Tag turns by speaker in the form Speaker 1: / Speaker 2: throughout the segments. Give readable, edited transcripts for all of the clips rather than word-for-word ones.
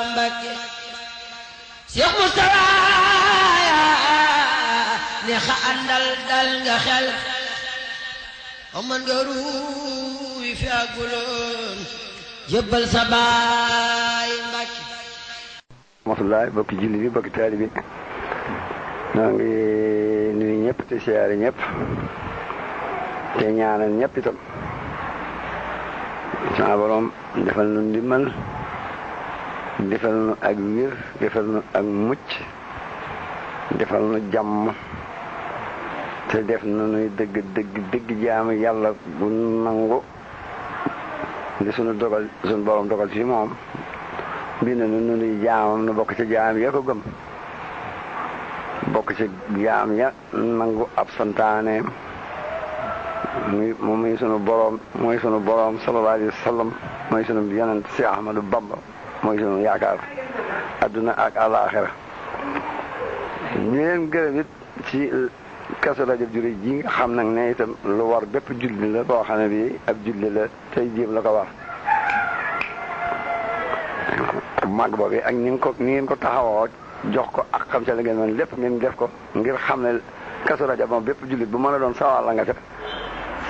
Speaker 1: Mbakke Cheikh Moustapha neexa àndal dal nga xel aman nga ruuy fi àgguloon jébbal sa baay Mbakke
Speaker 2: rahmatullahi bokki julli bi bokki taali bi noo ngi nuyu ñëpp te siyaare ñëpp te ñaanal ñëpp itam sama borom defal nu ndimbal defal nu ak wér defal nu ak mucc defal nu jàmm te def na nuy dëgg jaamu yàlla bu nangu di sunu borom dogal ci moom bind nu nuy jaamam nu bokk ci jaam ya ko gëm bokk ci jaam ya nangu ab santaaneem muy sunu borom sallallahu alayhi wa sallam mooy sunu yonent si Ahmadu Bamba mooy sunu yaakaar adduna ak àllaaxira ñu leen gërëm it ci Kazu Rajab jure ji nga xam nag ne itam lu war bépp julli la boo xam ne bi ab julli la tey jéem la ko war mag boobu ak ni ngeen ko taxawoo jox ko ak xam ca la ngeen mën lépp ngeen def ko ngir xam ne Kazu Rajab moom bépp jullit bu mën a doon sawar la nga ca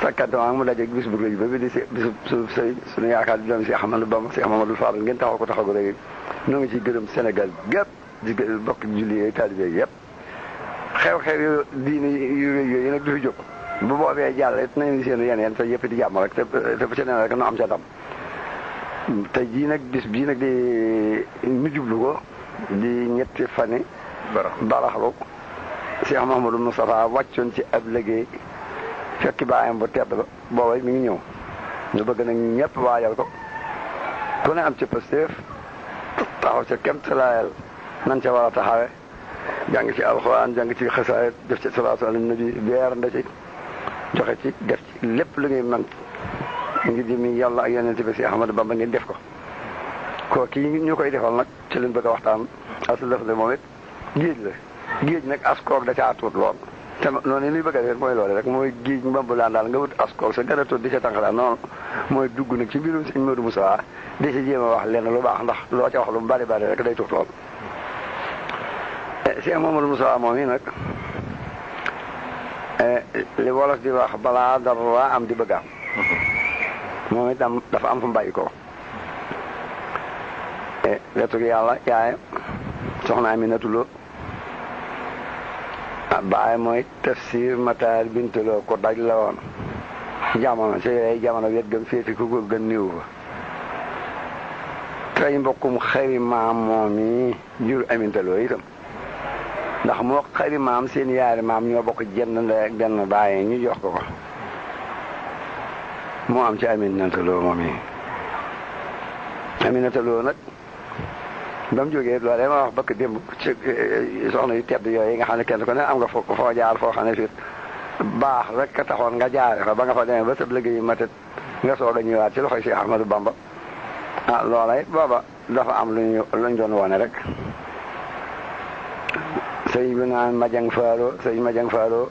Speaker 2: sakkatuma mu dajeeg bis bu rëy ba bi di bisu suñu yaakaar di doom si Ahmadou Bamba si Mamadou Fall ngeen taxaw ko taxaw rek ñoo ngi ciy gërëm Sénégal gépp di bokk julli yooyu taalibe yëpp xew-xew yu diine yu rëy yooyu nag du fi jóg bu boobee jàll it nañu seen yeneen te yëpp di jàmm rek te bu ci nee rek nu am ca ndam te jii nag bis bii nag di ñu jublu ko di ñetti fani baraxlu Cheikh Mouhamadou Moustapha wàccoon ci ab liggéey fekki baayam bu tedd ba booba mi ngi ñëw ñu bëgg nag ñëpp waajal ko ku ne am ci pësteef taxaw ca kemtalaayal nan ca war a taxawe jàng ci alxuraan jàng ci xasaayid def ci salaatu ala nabi beer nda ci joxe ci def ci lépp lu ngay mën ngir jëmi yàlla ak yonent bi si Ahmadu Bamba ngeen def ko kii ñu koy defal nag ci leen bëgg a waxtaan aslëf le moom it géej nag askoog da caa tuut lool te noonu li bëgg a def mooy loolu rek mooy géej mbamb laan daal nga wut askoog sa gën a tuut di ca tànk daal noonu mooy dugg nag ci mbirum sëñ Modou Moussa di ci jéem a wax lenn lu baax ndax loo ca wax lu bari rek day tuut lool Cheikh Mamadou Moussa moom yi nag li wolof di wax balaa dara am di bëgg am moom itam dafa am fu mu bàyyi ko wetu yàlla yaay soxna Aminatu Lo baay mooy Tafsir Matar Bintaloo ko daj la woon jamono ci yooyu jamono wet gëm féeti ku ko gën néew fa tey mbokkum xëri maam moom yi jur Amintaloo itam ndax moo xëri maam seen yaari maam ñoo bokk jenn ndey ak benn baay ñu jox ko moo am ci Aminata Lo moom yi Aminata Lo nag ba mu jógee loolee ma wax bëkk démb ci soxna yu tedd yooyu nga xam ne kenn ko ne am nga foo jaar foo xam ne fii baax rek a taxoon nga jaare fa ba nga fa demee ba sab liggéey matit nga soog a ñëwaat ci loxoy si Ahmadou Bamba loola it booba dafa am luñ doon wone rek sëñ bi naan Madiang Faro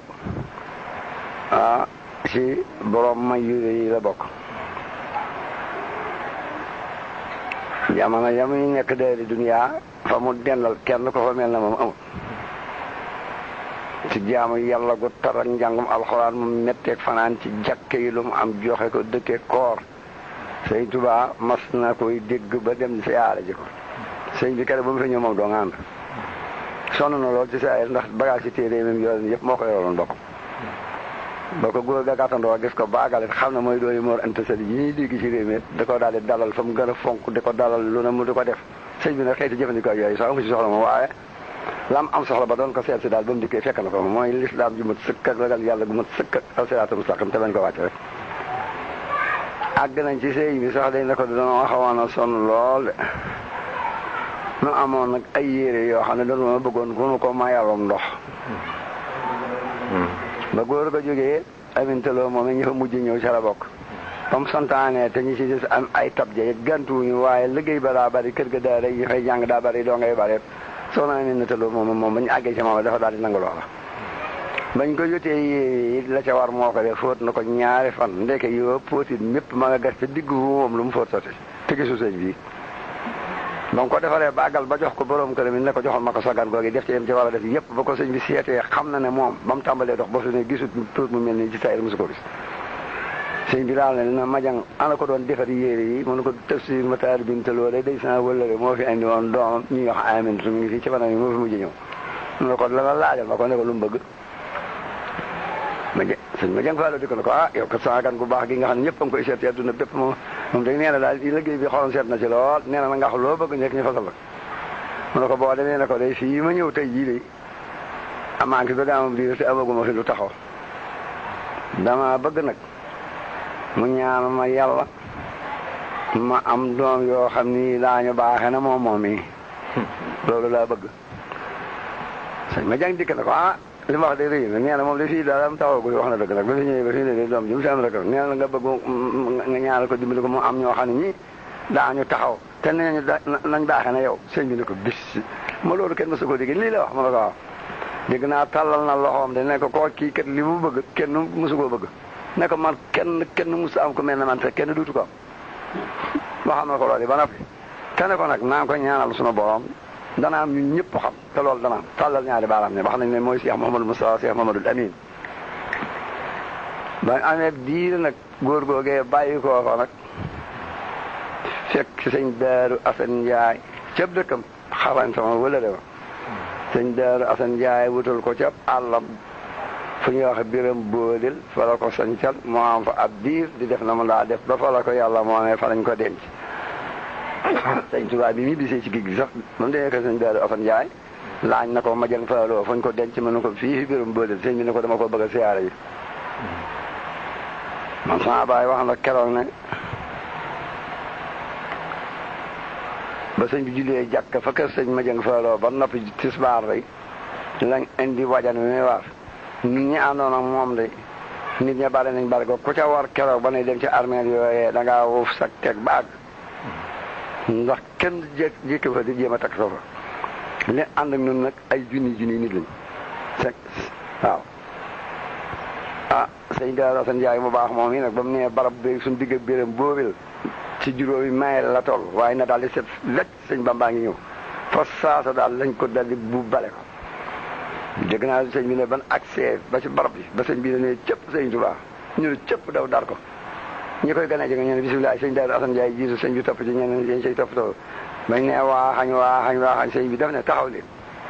Speaker 2: ci borom may yure yi la bokk jamono ya muy nekk dayri duniyaa fa mu dendal kenn ko fa mel na moom amul ci jaamu yàlla gu tar ak njàngum alxuraan mu metteeg fanaan ci jàkke yi lu mu am joxe ko dëkkee koor sëñ Tuubaa mas na koy dégg ba dem siyaare ji ko sëñ bi kere ba mu fi ñëw moom doo nga ànd sonn na lool ci saa ndax bagage ci téere même yoroon yëpp moo ko yoroon bokk boo ko góor ga gàttandoo gis ko baagalit xam ne mooy dooyu Mor Anta Sali yi ñuy dégg ci réew mi da ko daal di dalal fa mu gën a fonk di ko dalal lu ne mu di ko def sëñ bi nag xëyti jëfandikoo yooyu sax amu ci soxla moom waaye lam am soxla ba doon ko seet si daal ba mu dikkee fekk na ko mooy lislaam ju mat sëkk ak ragal yàlla gu mat sëkk ak siraatal mustaqim te bañ ko wàcc rek àgg nañ ci sëy bi sax dañ ne ko dañoo xawoon a sonn lool de nu amoon nag ay yére yoo xam ne dañoo bëggoon ku nu ko mayalum ndox ba góor ga jógee Aminata Lo moom ñu fa mujj ñëw ca la bokk ba mu santaane te ñu ci des am ay tabje it gantuwuñu waaye liggéey ba daa bari kër ga daa rëy ñu fay jàng daa bari doo ngay bari soxna Aminata Lo moom ba ñu àggee ci moom dafa daal di nangu loola bañ ko jotee yéen la ca war moo ko def fóot na ko ñaari fan ndeke yoo fóotit mépp ma nga gas ca diggu moom lu mu fóot sotti te gisu sëñ bi ba mu ko defaree bàggal ba jox ko borom këram yi ne ko joxal ma ko sagan googi def ci yem ci war a def yëpp ba ko sëñ bi seetee xam na ne moom ba mu tàmbalee dox ba su ne gisut tuut mu mel nii ci sayir mosu ko gis sëñ bi daal ne na majang ana ko doon defar yére yi mënu ko tafsir Matar Binta Lo day sa wëllëre moo fi indi woon doomam ñuy wax amin su mu ngi fii ci fanam yi moo fi mujj ñëw mu ne ko la laajal ma ko ne ko lu mu bëgg sëñ ma jang Fallu di ko ne ko yow kat sa gan gu baax gi nga xam ne ñëpp a ngi koy seet ci adduna bépp moom day nee na daal di liggéey bi xolam seet na ci lool nee na nga xam loo bëgg nekk ñu fasal la mu ne ko boo demee ne ko day fii ma ñëw tey jii de amaa ngi bëgg amam diir te amaguma fi lu taxaw dama bëgg nag mu ñaan ma yàlla ma am doom yoo xam ni daañu baaxe na moom yi loolu laa bëgg sëñ ma jang dikk na ko li ma wax de rëy na nee na moom li fii daal am taxawagul wax na dëgg nag ba fi ñëwee ba fii ne doom ji mu si am rek nee na nga bëgg nga ñaanal ko dimbali ko mu am ñoo xam ne ñi daañu taxaw te nee ñu nañ baaxee na yow sëñ bi ne ko bis ma loolu kenn mësu ko dégg lii la wax ma ne ko waaw dégg naa tàllal na loxoom de ne ko koo kii kat li mu bëgg kenn mësu koo bëgg ne ko man kenn mësu am ko mel ne man te kenn duutu ko am waxam na ko loolu ba noppi te ne ko nag naa ko ñaanal sunu borom dana am ñun ñëpp xam te loolu dana am tàllal ñaari baaraam ne wax nañ ne mooy Cheikh Mouhamadou Moustapha Cheikh Mouhamadoul Amine ba amee diir nag góor googee bàyyi koo fa nag fekk sëñ Daaru Asan Njaay cëb dëkkam xaran sama wala de sëñ Daaru Asan Njaay wutal ko ca àllam fu ñuy wax biram boodil fa la ko sañcal moo am fa ab diir di def na mu daa def ba fa la ko yàlla moo ne fa lañ ko denc sëñ Tuubaa bi mi bisee ci géej gi sax moom dañee ko sëñ Daaru Asan Njaay laaj na ko ma jëng faloo fañ ko denc mën na ko fii fi biram boodil sëñ bi ne ko dama ko bëgg a siyaare yi man sama baay wax na keroog ne ba sëñ bi jullee jàkk fa kër sëñ ma jëng faloo ba noppi tisbaar rek lañ indi wajan wi muy war nit ñi àndoon ak moom de nit ña bari nañ bari ko ku ca war keroog ba ne dem ci armeel yooyee da ngaa wuuf sa teg ba àgg ndax kenn jékki fa di jéem a teg foofa li ànd ak ñun nag ay junni nit lañ waaw sëñ Daaru Asan Njaay mu baax moom yi nag ba mu nee barab bi suñu digg biram boobil ci juróomi mayel la toll waaye na daal di set lecc sëñ Bamba ngi ñëw fa saasa daal lañ ko daldi bu bale ko dégg naa sëñ bi ne ban accès ba ci barab bi ba sëñ bi ne cëpp sëñ Tuubaa ñu ne cëpp daw dar ko ñi koy gën a jege ñu ne bisimilah sëñ Daaru Asan Njaay jiitu sëñ bi topp ci ñeneen dañ say toppatoo bañ ne waaxañ sëñ bi def ne taxaw leen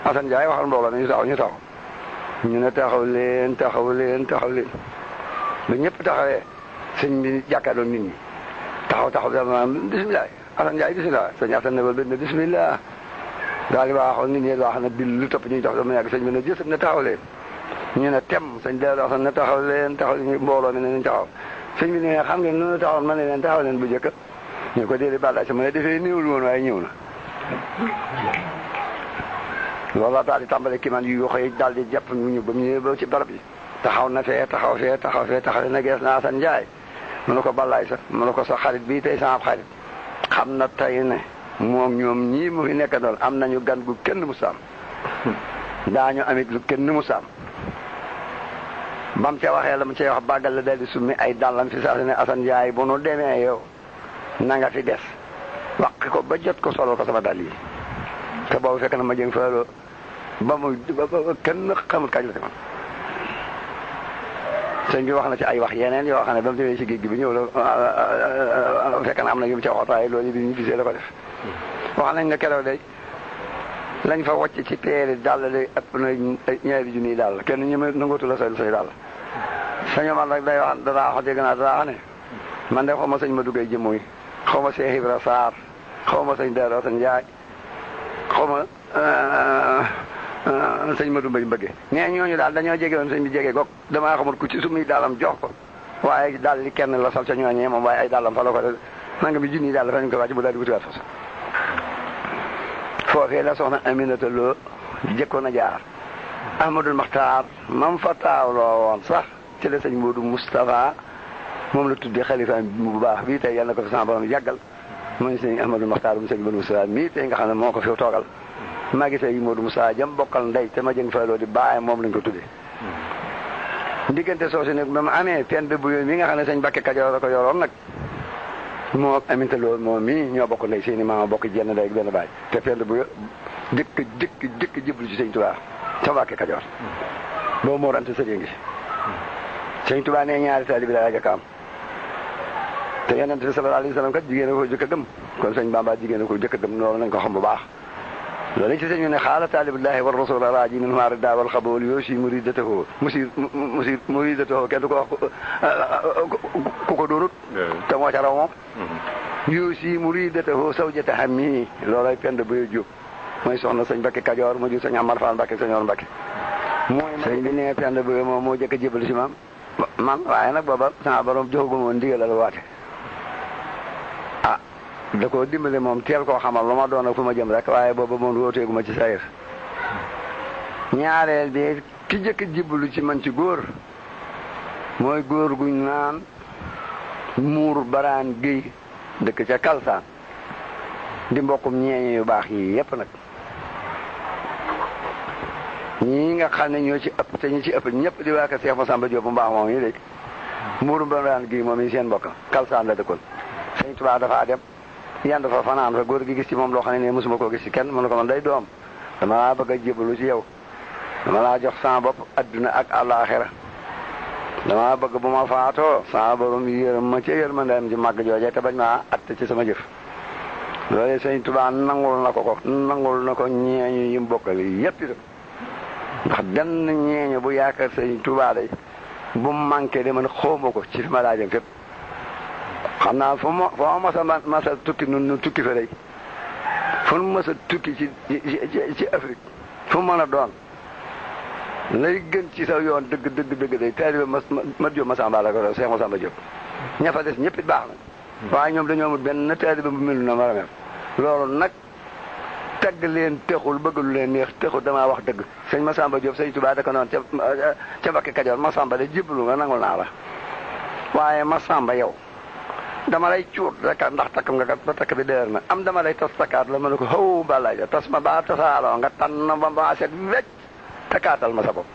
Speaker 2: Asan Njaay waxal mbooloo ne ñu taxaw ñu ne taxaw leen ba ñëpp taxawee sëñ bi jàkkaarloo nit ñi taxaw dama bisimilah Asan Njaay bisimilah sëñ Asan ne benn bisimilah daal di waaxoon nit ñi wax na bil lu topp ñuy tax dama yàgg sëñ bi ne jësëb ne taxaw leen ñu ne tem sëñ Daaru Asan ne taxaw leen mbooloo mi ne nañ taxaw sëñ bi ne xam ngeen noonu taxawoon ma ne leen taxaw leen bu njëkk ñu ko déedéet bàllaay sama ne defee néewul woon waaye ñëw na loolu la daal di tàmbale kii man yu xëy daal di jàpp ñu ñëw ba mu ñëwee ba ci barab yi taxaw na fee taxaw na gees na Asan Njaay mu ne ko bàllaay sax mu ne ko sa xarit bii tey sama xarit xam na tey ne moom ñoom ñii mu fi nekk doon am nañu gan gu kenn mu saam daañu amit lu kenn mu saam bam ca waxee la mu cay wax bàggal la daldi summi ay dàllam fi saa ne Asan Njaay bu nu demee yow na nga fi des waqi ko ba jot ko solal ko sama dàll yi te boobu fekk na ma jëng faloo ba mu kenn xamul kañ la si man sëñ bi wax na ci ay wax yeneen yoo xam ne ba mu demee ci géej gi bi ñëw la fekk na am na yu mu ca waxtaay loolu bi ñu gisee la ko def wax nañ ne keroog day lañ fa wàcc ci peeri dàll day ëpp na ñaari junni dàll kenn ñu ma nangootu la say dàll sañu man nag day wax danaa wax dégg naa danaa wax ne man de xaw ma sëñ ma duggay jëmmo yi xaw ma Cheikh Ibra Sarr xaw ma sëñ Daaru Asan Njaay xaw ma sëñ Madu Mbay bëgge nee ñooñu daal dañoo jege woon sëñ bi jege goog damaa xamul ku ci sumuy dàllam jox ko waaye daal li kenn la sol ca ñooñee moom waaye ay dàllam fa la ko de nanga mi junni daal fañ ko wàcc bu daal di wutiwaat fas foofee la soxna Aminata Lo jëkkoon a jaar Ahmadul Maxtaar mam fa taawloo woon sax ci la sëñ Moodu Moustapha moom la tuddee xalifa bu baax bii tey yàlla na ko fi sama borom yàggal mooy sëñ Ahmadul Maxtaar bu sëñ Moodu Moustapha mii tey nga xam ne moo ko fi toogal maa ngi sëñ Moodu Moustapha jam bokkal ndey te ma jëng faloo di bàyyi moom lañ ko tuddee diggante soosu nag ba mu amee pen bi bu yoon mi nga xam ne sëñ Bakke Kajoor la ko yoroon nag moo Aminta Lo moom mii ñoo bokk ndey seeni maama bokk jenn ndey ak benn baay te Penda bu jëkk jébbalu ci sëñ Tuubaa ca Mbàkke Kajoor boobu moo rante sëriñ ngi sëñ Tuubaa ne ñaari taalibe la jëkk am te yonent bi sallallahu alayhi wa sallam kat jigéen a ko jëkk a gëm kon sëñ Bamba jigéen a ko jëkk a gëm loolu nañ ko xam bu baax loolu ci sëñ bi ne xaala taalibullahi wa rasul raaji min ma rida wal xabool yoosi muridatahu muridatahu kenn du ko wax ku ko dóorut te moo ca raw moom yoosi muridatahu sawjata hammi loolay Penda Boye Diop mooy soxna sëñ Mbàkke Kajoor mu jur sëñ Amar Fall Mbàkke sëñ Or Mbàkke mooy sëñ bi ne Penda Boye moom moo jëkk a jébal si man waaye nag booba sama borom joxaguma woon ndigalal waate da koo dimbale moom teel koo xamal lu ma doon ak fu ma jëm rek waaye booba moom wóoteeguma ci sayir ñaareel bi ki jëkk jibbalu ci man ci góor mooy góor guñ naan muur baraan géy dëkk ca Kalsaan di mbokkum ñeeñe yu baax yi yépp nag ñii nga xam ne ñoo ci ëpp te ñi ci ëpp ñëpp di waa ka Seex Masamba Jóob bu mbaax moom yi léegi muur baraan géy moom yi seen mbokk Kalsaan la dëkkoon Sëñ Tuubaa dafaa dem yand fa fanaan fa góor gi gis ci moom loo xam ne mosuma koo gis ci kenn mu ne ko man day doom dama laa bëgg a jébbalu ci yow dama laa jox sama bopp adduna ak àllaaxira dama bëgg bu ma faatoo sama borom yërëm ma ci yërmandeem ji màgg jooje te bañ maa atte ci sama jëf loolu Sëñ Tuubaa nangul na ko ñeeñu yi mu bokkal yépp itam ndax benn ñeeñu bu yaakaar Sëñ Tuubaa day bu manqué de man xawma ko ci ma laa jëm fépp xam naa foo ma masa tukki nu tukki fa day fu mu masa tukki ci Afrique fu mu mën a doon lay gën ci sa yoon dëgg day taalibe ma Jóob Masamba la ko doon Seex Masamba Jóob ña fa des ñëpp it baax na waaye ñoom dañoo amul benn taalibe bu mel na war a mel loolu nag tagg leen texul bëgg lu leen neex texul damaa wax dëgg sëñ Masamba Jóob Sëñ Tuubaa da ko noonu ca Mbàkke Kajoor Masamba de jébbalu nga nangul naa la waaye Masamba yow dama lay cuut rek ndax takk nga kat ba takk bi dëër na am dama lay tas takkaat la ma ne ko xaw balay ja tas ma ba tasaaloo nga tànn ba set wecc takkaatal ma sa bopp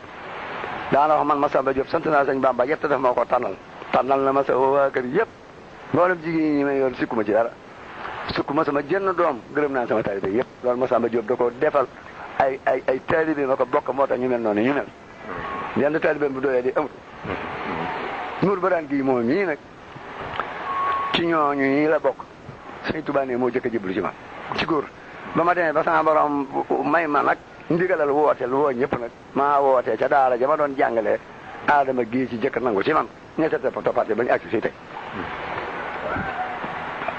Speaker 2: daana wax man Masamba Jóob sant naa sëñ Bamba yëpp te def ma ko tànnal na ma sa waa kër yëpp mboolem jigéen ñi may yoon sikkuma ci dara sukkuma sama jenn doom gërëm naa sama taalibe yëpp loolu Masamba Jóob da ko defal ay taalibe ma ko bokk moo tax ñu mel noonu ñu mel yenn taalibe bu doyee di amul nuur baraan gi moom mii nag ci ñooñu ñii la bokk Sëñ Tuubaa ne moo jëkk a jébbalu ci man ci góor ba ma demee ba sama borom may ma nag ndigalal wooteel woo ñëpp nag maa wootee ca daara ja ma doon jàngalee aadama gii ci jëkk nangu ci man ñette toppate ba ñu agsi fii tey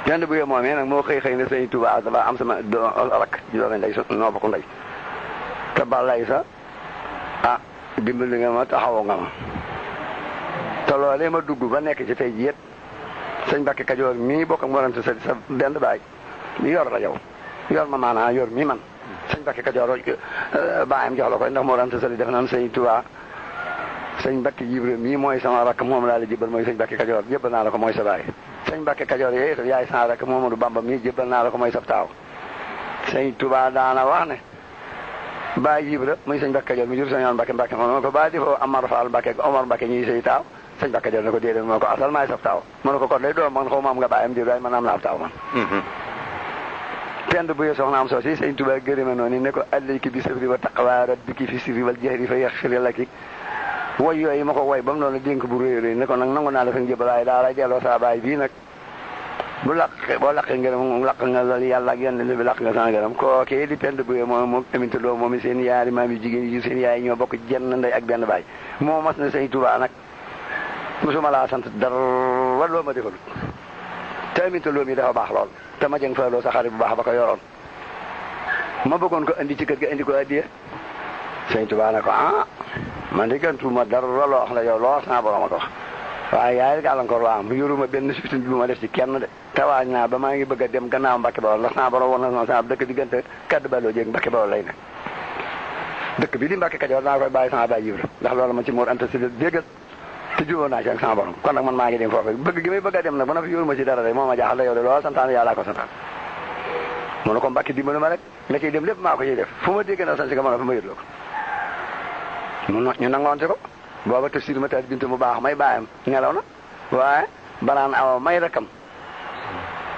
Speaker 2: Penda Boye moomee nag moo xëy ne Sëñ Tuubaa dafa am sama rakk ji doon ndey noo bokk ndey te balay sa dimbali nga ma taxawoo nga ma te loolee ma dugg ba nekk ci tey ji sëñ Mbàkke Kajoor mii bokk ak morante sa benn baay yor la yow yor ma maanaa yor mii man sëñ Mbàkke Kajoor baayam jox la koy ndax morante sa li def naan Sëñ Tuubaa sëñ Mbàkke Ibra mii mooy sama rakk moom laa la jébal mooy sëñ Mbàkke Kajoor jébal naa la ko mooy sa baay sëñ Mbàkke Kajoor yooyu itam yaay sa rakk Momadou Bamba mii jébal naa la ko mooy sa taaw Sëñ Tuubaa daana wax ne baay Ibra muy sëñ Mbàkke Kajoor mi jur sëñ Mbàkke moom ko ba defoo Amar Fall Mbàkke Omar Mbàkke ñii say taaw sëñ Mbàkke Kajoor ne ko déedéet moo ko asal maay saf taaw ma ne ko kon day doom man xaw ma am nga bàyyam di man am naa ab taaw man Penda Boye soxnaam soosi Sëñ Tuubaa gërëme noonu ne ko alayki bi sabri wa taqwa rabbiki fi sirri wal jahri fa yaxfir laki woy yooyu ma ko woy ba mu noonu dénk bu réy ne ko nag nangu naa la sëñ jëbalaay daa lay delloo saa baay bii nag boo laqee ngërëm laq nga la yàlla ak yenn bi laq nga sama ngërëm kookee di Penda Boye moom Aminta Lo moom seen yaari maam yu jigéen yi seen yaay ñoo bokk jenn ndey ak benn baay moo mas na Sëñ Tuubaa nag musuma laa sant dara loo ma defalut te Aminta Lo mi dafa baax lool te ma jëng fa loo sa xarit bu baax ba ko yoroon ma bëggoon ko indi ci kër ga indi ko addiya Sëñ Tuubaa ne ko man de gëntuma dara loo wax la yow loo sama borom a ko wax waaye yaay gàllankoor waa am yoruma benn sufitin bi ma def ci kenn de tawaaj naa ba maa ngi bëgg a dem gannaaw Mbàkke Bawol ndax sama borom woon na sama dëkk diggante kaddu baloo jéeg Mbàkke Bawol lay ne dëkk bi di Mbàkke Kajoor naa koy bàyyi sama baay Ibra ndax loolu ma ci Mor Anta Sali déggal te jubóo naa ci ak sama borom kon nag man maa ngi dem foofu bëgg gi may bëgg a dem nag ba na fi yoruma ci dara de moo ma jaaxal la yow de loolu santaan yàllaa ko santaan mu ne ko Mbàkke dimbali ma rek la ciy dem lépp maa ko ciy def fu ma dégg na sant si nga mën a fa ma yëtloo ko ñu nangoonte ko booba tafsir ma taat bint mu baax may bàyyam nelaw na waaye banaan awa may rakam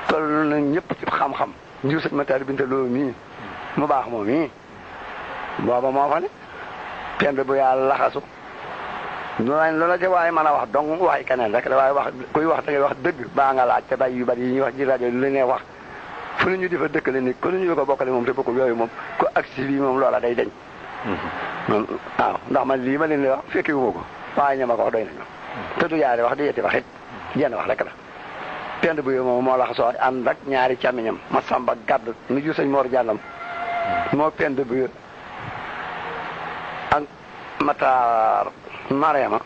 Speaker 2: toll nañ ñëpp ci xam-xam njur sëñ Matar Binta Lo mii mu baax moom mii booba moo fa ne pend bu yàlla laxasu loola ca waaye mën a wax dong waxi keneen rek waaye wax kuy wax da ngay wax dëgg baa nga laaj te bàyyi yu bari yi ñuy wax ci rajo lu ne wax fu ne ñu di fa dëkkale nit ku ne ñu di ko bokkale moom te bokkul yooyu moom ku agsi lii moom loola day deñ waaw ndax man lii ma leen di wax fekki wu ma ko waaye ña ma ko wax doy nañu te du yaari wax di yetti wax it jenn wax rek la pend bu yow moom moo la soo ànd ak ñaari càmmiñam ma samba gàdd nu ju sëñ Mor Jàllam moo pend bu yow ak Matar Mariama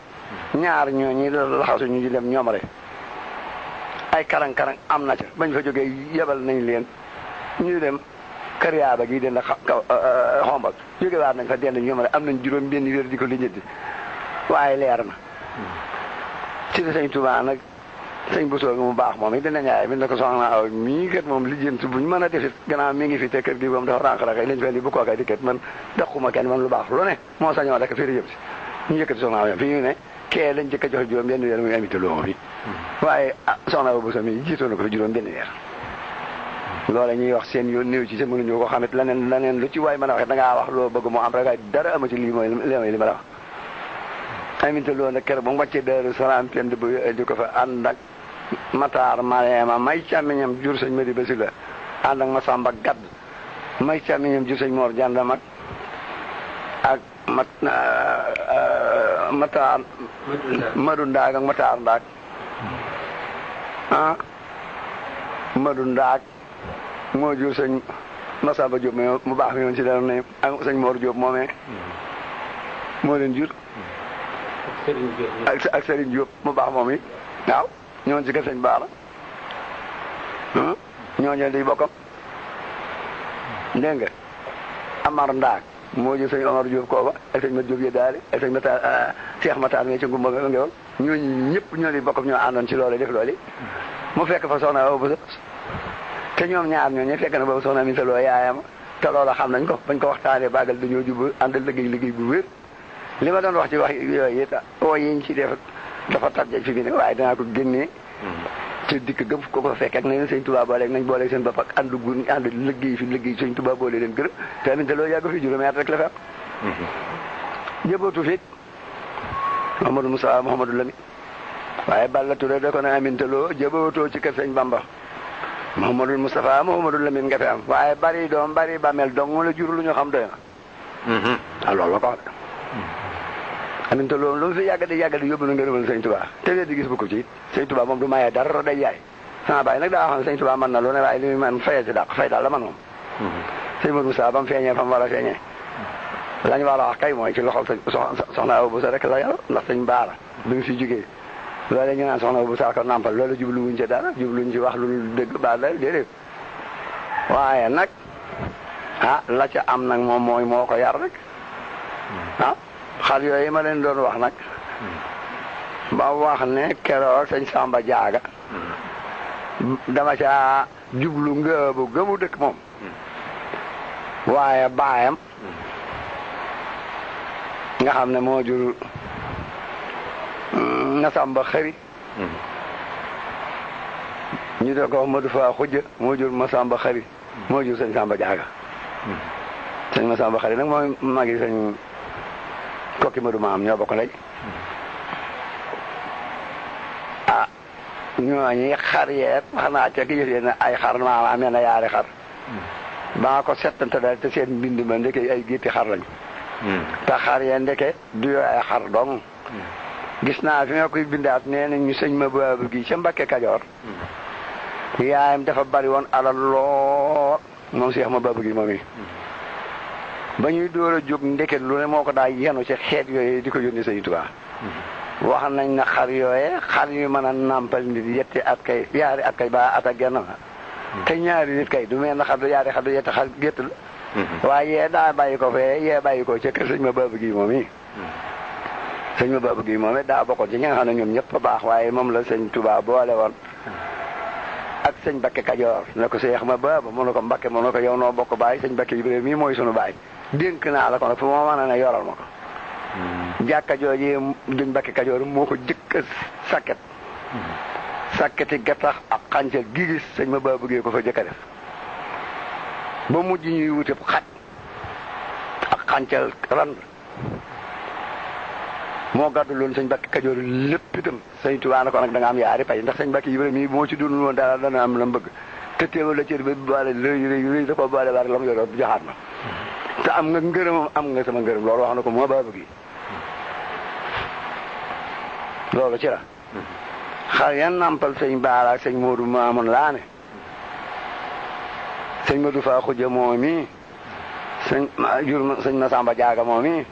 Speaker 2: ñaar ñooñi laxasu ñu di dem ñoom rek ay karang-karang am na ca bañ fa jógee yebal nañ leen ñu dem kër yaaba gi den xombal jóge waat nañ fa dend ñoom rek am nañ juróom benn wér di ko lijjanti waaye leer na ci di sëñ Tuubaa nag sëñ Bousso bi mu baax moom it dina ñaay bi ne ko soxna aw mii kat moom lijjanti buñ mën a defit gannaaw mi ngi fi te kër gi moom dafa rànq rek lañ fa di bu kookay di kat man daquma kenn man lu baax lu ne moo sañoo rek firi yëpp si ñu yëkkati soxna aw fi ñu ne kee lañ jëkk a joxe juróom benn weer muy invité loo bi waaye soxna aw Bousso mi jiitoon na ko fi juróom benn weer loola ñuy wax seen yoon néew ci sa mënuñu ko xamit leneen lu ci waay mën a wax da ngaa wax loo bëgg mu am rek waaye dara ama ci lii mooy li ma la wax invité loo nag keroog ba mu wàccee Daaru Salaam pend bu di ko fa ànd ak Matar Mariama may càmmiñam jur sëñ Madi Basi la ànd ak Masamba Gadd may càmmiñam jur sëñ Mor Jànda mag ak Matar Madu Ndaag ak Matar Ndaag Madu Ndaag moo jur sëñ Masamba Diop mu baax mi woon ci dara ne ak sëñ Mor Diop moomee moo leen jur ak Serigne Diop mu baax moom yi waaw ñoon ci kër sëñ Baara ñooñu di bokkam dégg nga Amar Ndaak moo jël sëñ Omar Diop kooba ak sëñ Mat Diop Yeddaali ak sëñ Matar Cheikh Matar mi ci ngumba ngewal ñooñu ñëpp ñoo di bokkam ñoo àndoon ci loolu def loolu mu fekk fa soxna Awa Bousso te ñoom ñaar ñooñu fekk na boobu soxna Aminta Lo yaayam te loola xam nañ ko bañ ko waxtaanee bàggal dañoo jub àndal liggéey bu wér li ma doon wax ci wax yooyu it yiñ ci def dafa tarjee fi bi ne waaye danaa ko génnee ci dikk gëm ko ko fekk ak nañ sëñ Tuubaa booleeg nañ booleeg seen bopp ak ànd liggéey fi liggéey sëñ Tuubaa boole leen gërëm te Aminta Lo yàgg fi juróomi at rek la fi am jëbootu fi Mouhamadou Moussa Mouhamadou Lamine waaye Balla Touré da ko ne Aminta Lo jëbootoo ci kër sëñ Bamba Mouhamadou Moustapha Mouhamadou Lamine nga fi am waaye bari doom bari bàmmeel dong la jur lu ñu xam doy na loolu la ko wax Aminta Lo lu mu fi yàgg di yóbbu na ngërëmal sëñ Tuubaa te wéet di gis bu ko ci sëñ Tuubaa moom du mayee dara day yaay sama baay nag daa wax ne sëñ Tuubaa mën na lu ne waaye li muy man fayee si dàq fay daal la man moom sëñ Modou Moussa ba mu feeñee fa mu war a feeñee lañ war a wax kay mooy ci loxol soxna Awa Bousso rek la yàlla ndax sëñ Baara bi mu fi jógee loolu ñu naan soxna Awa Bousso ko nampal loolu jubluwuñ ci dara jubluwuñ ci wax lu dëgg baa la déedéet waaye nag la ca am nag moom mooy moo ko yar rek xar yooyu ma leen doon wax nag ba wax ne keroog sëñ Samba Jaaga dama caa jublu ngëbu gëmu dëkk moom waaye baayam nga xam ne moo jur na Samba Xëri ñu de ko Modou Fa Xujja moo jur ma Samba Xëri moo jur sëñ Samba Jaaga sëñ ma Samba Xëri nag mooy magi sëñ kokki Modou Maam ñoo bokk lay ñooñi xar yeet xanaa ca ki yëf yéen ay xar maam amee na yaari xar ba nga ko settante daal te seen mbind ma ndeke ay gétti xar lañ te xar yee ndeke du yoo ay xar dong gis naa fi nga koy bindaat nee nañ ñu sëñ ma baabu gi ca Mbakke Kajoor yaayam dafa bari woon alal lool moom Seex ma baabu gi moom yi ba ñuy door a jóg ndeket lu ne moo ko daa yenu ci xeet yooyu di ko yónni sëñ Tuubaa wax nañ na xar yooye xar yu mën a nàmpal nit yetti at kay yaari at kay ba at ak genn te ñaari nit kay du mel na xar du yaari xar du yetti xar gétt la waaye yee daa bàyyi ko fee yee bàyyi ko ca kër sëñ ma baabu gi moom yi sëñ ma baabu gi moom it daa bokkoon ci ñi nga xam ne ñoom ñëpp a baax waaye moom la sëñ Tuubaa boole woon ak sëñ Mbakke Kajoor ne ko Seex ma baabu mu ne ko Mbakke mu ne ko yow noo bokk baay sëñ Mbakke Ibrahima mii mooy sunu baay dénk naa la ko nag fu moo mën a ne yoral ma ko jàkka jooju duñ Mbakke Kajoor moo ko jëkk a sakket sàkkati gattax ak xàncal gi gis sëñ ma ba bëggee ko fa jëkk a def ba mujj ñuy wute xaj ak xàncal rand moo gàddu loolu sëñ Mbàkke Kajoor lépp itam sëñ Tuubaa na ko nag da nga am yaari pay ndax sëñ Mbàkke Ibrahima yi moo ci doonul woon dara dana am la mu bëgg te teewal la cër ba boole rëy da ko boole bari la mu yor joxaat ma te am nga ngërëmam am nga sama ngërëm loolu wax na ko moo ba bëgg loolu ci la xar yan nampal sëñ Baara ak sëñ Moodu Maamun laa ne sëñ Moodu Faa Xuja moo mi sëñ Masamba Jaaga moo mi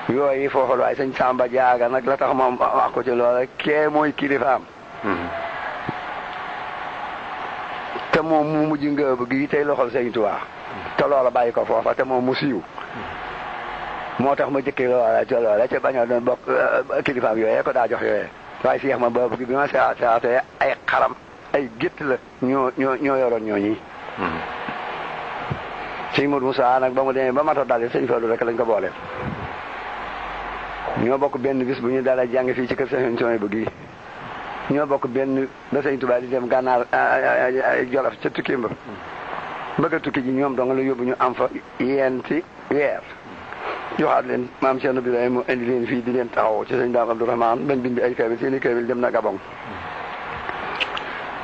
Speaker 2: yooyu foofu la waaye sëñ Samba Jaaga nag la tax moom wax ko ci loolu kee mooy kilifaam te moom mu mujj nga bëgg tey loxol sëñ Tuubaa te loola bàyyi ko foofa te moom mu siiw moo tax ma jëkkee loola ca bañ a doon bokk kilifaam yooyee ko daa jox yooyee waaye Seex ma ba bëgg bi ma seetee ay xaram ay gétt la ñoo yoroon ñooñi sëñ Modou Moussa nag ba mu demee ba mata dal sëñ Fallu rek lañ ko boole ñoo bokk benn bis bu ñu dalee jàng fii ci kër sëñ Soy bëgg yi ñoo bokk benn ba sëñ Tuubaa di dem gànnaar Jolof ca tukki mba bëgg a tukki ji ñoom dong la yóbbu ñu am fa yenti weer joxaat leen maam Cerno Birahim mu indi leen fii di leen taxaw ci sëñ Daam Abdourahmane bañ bindi ay kaamil seeni kaamil dem na Gabon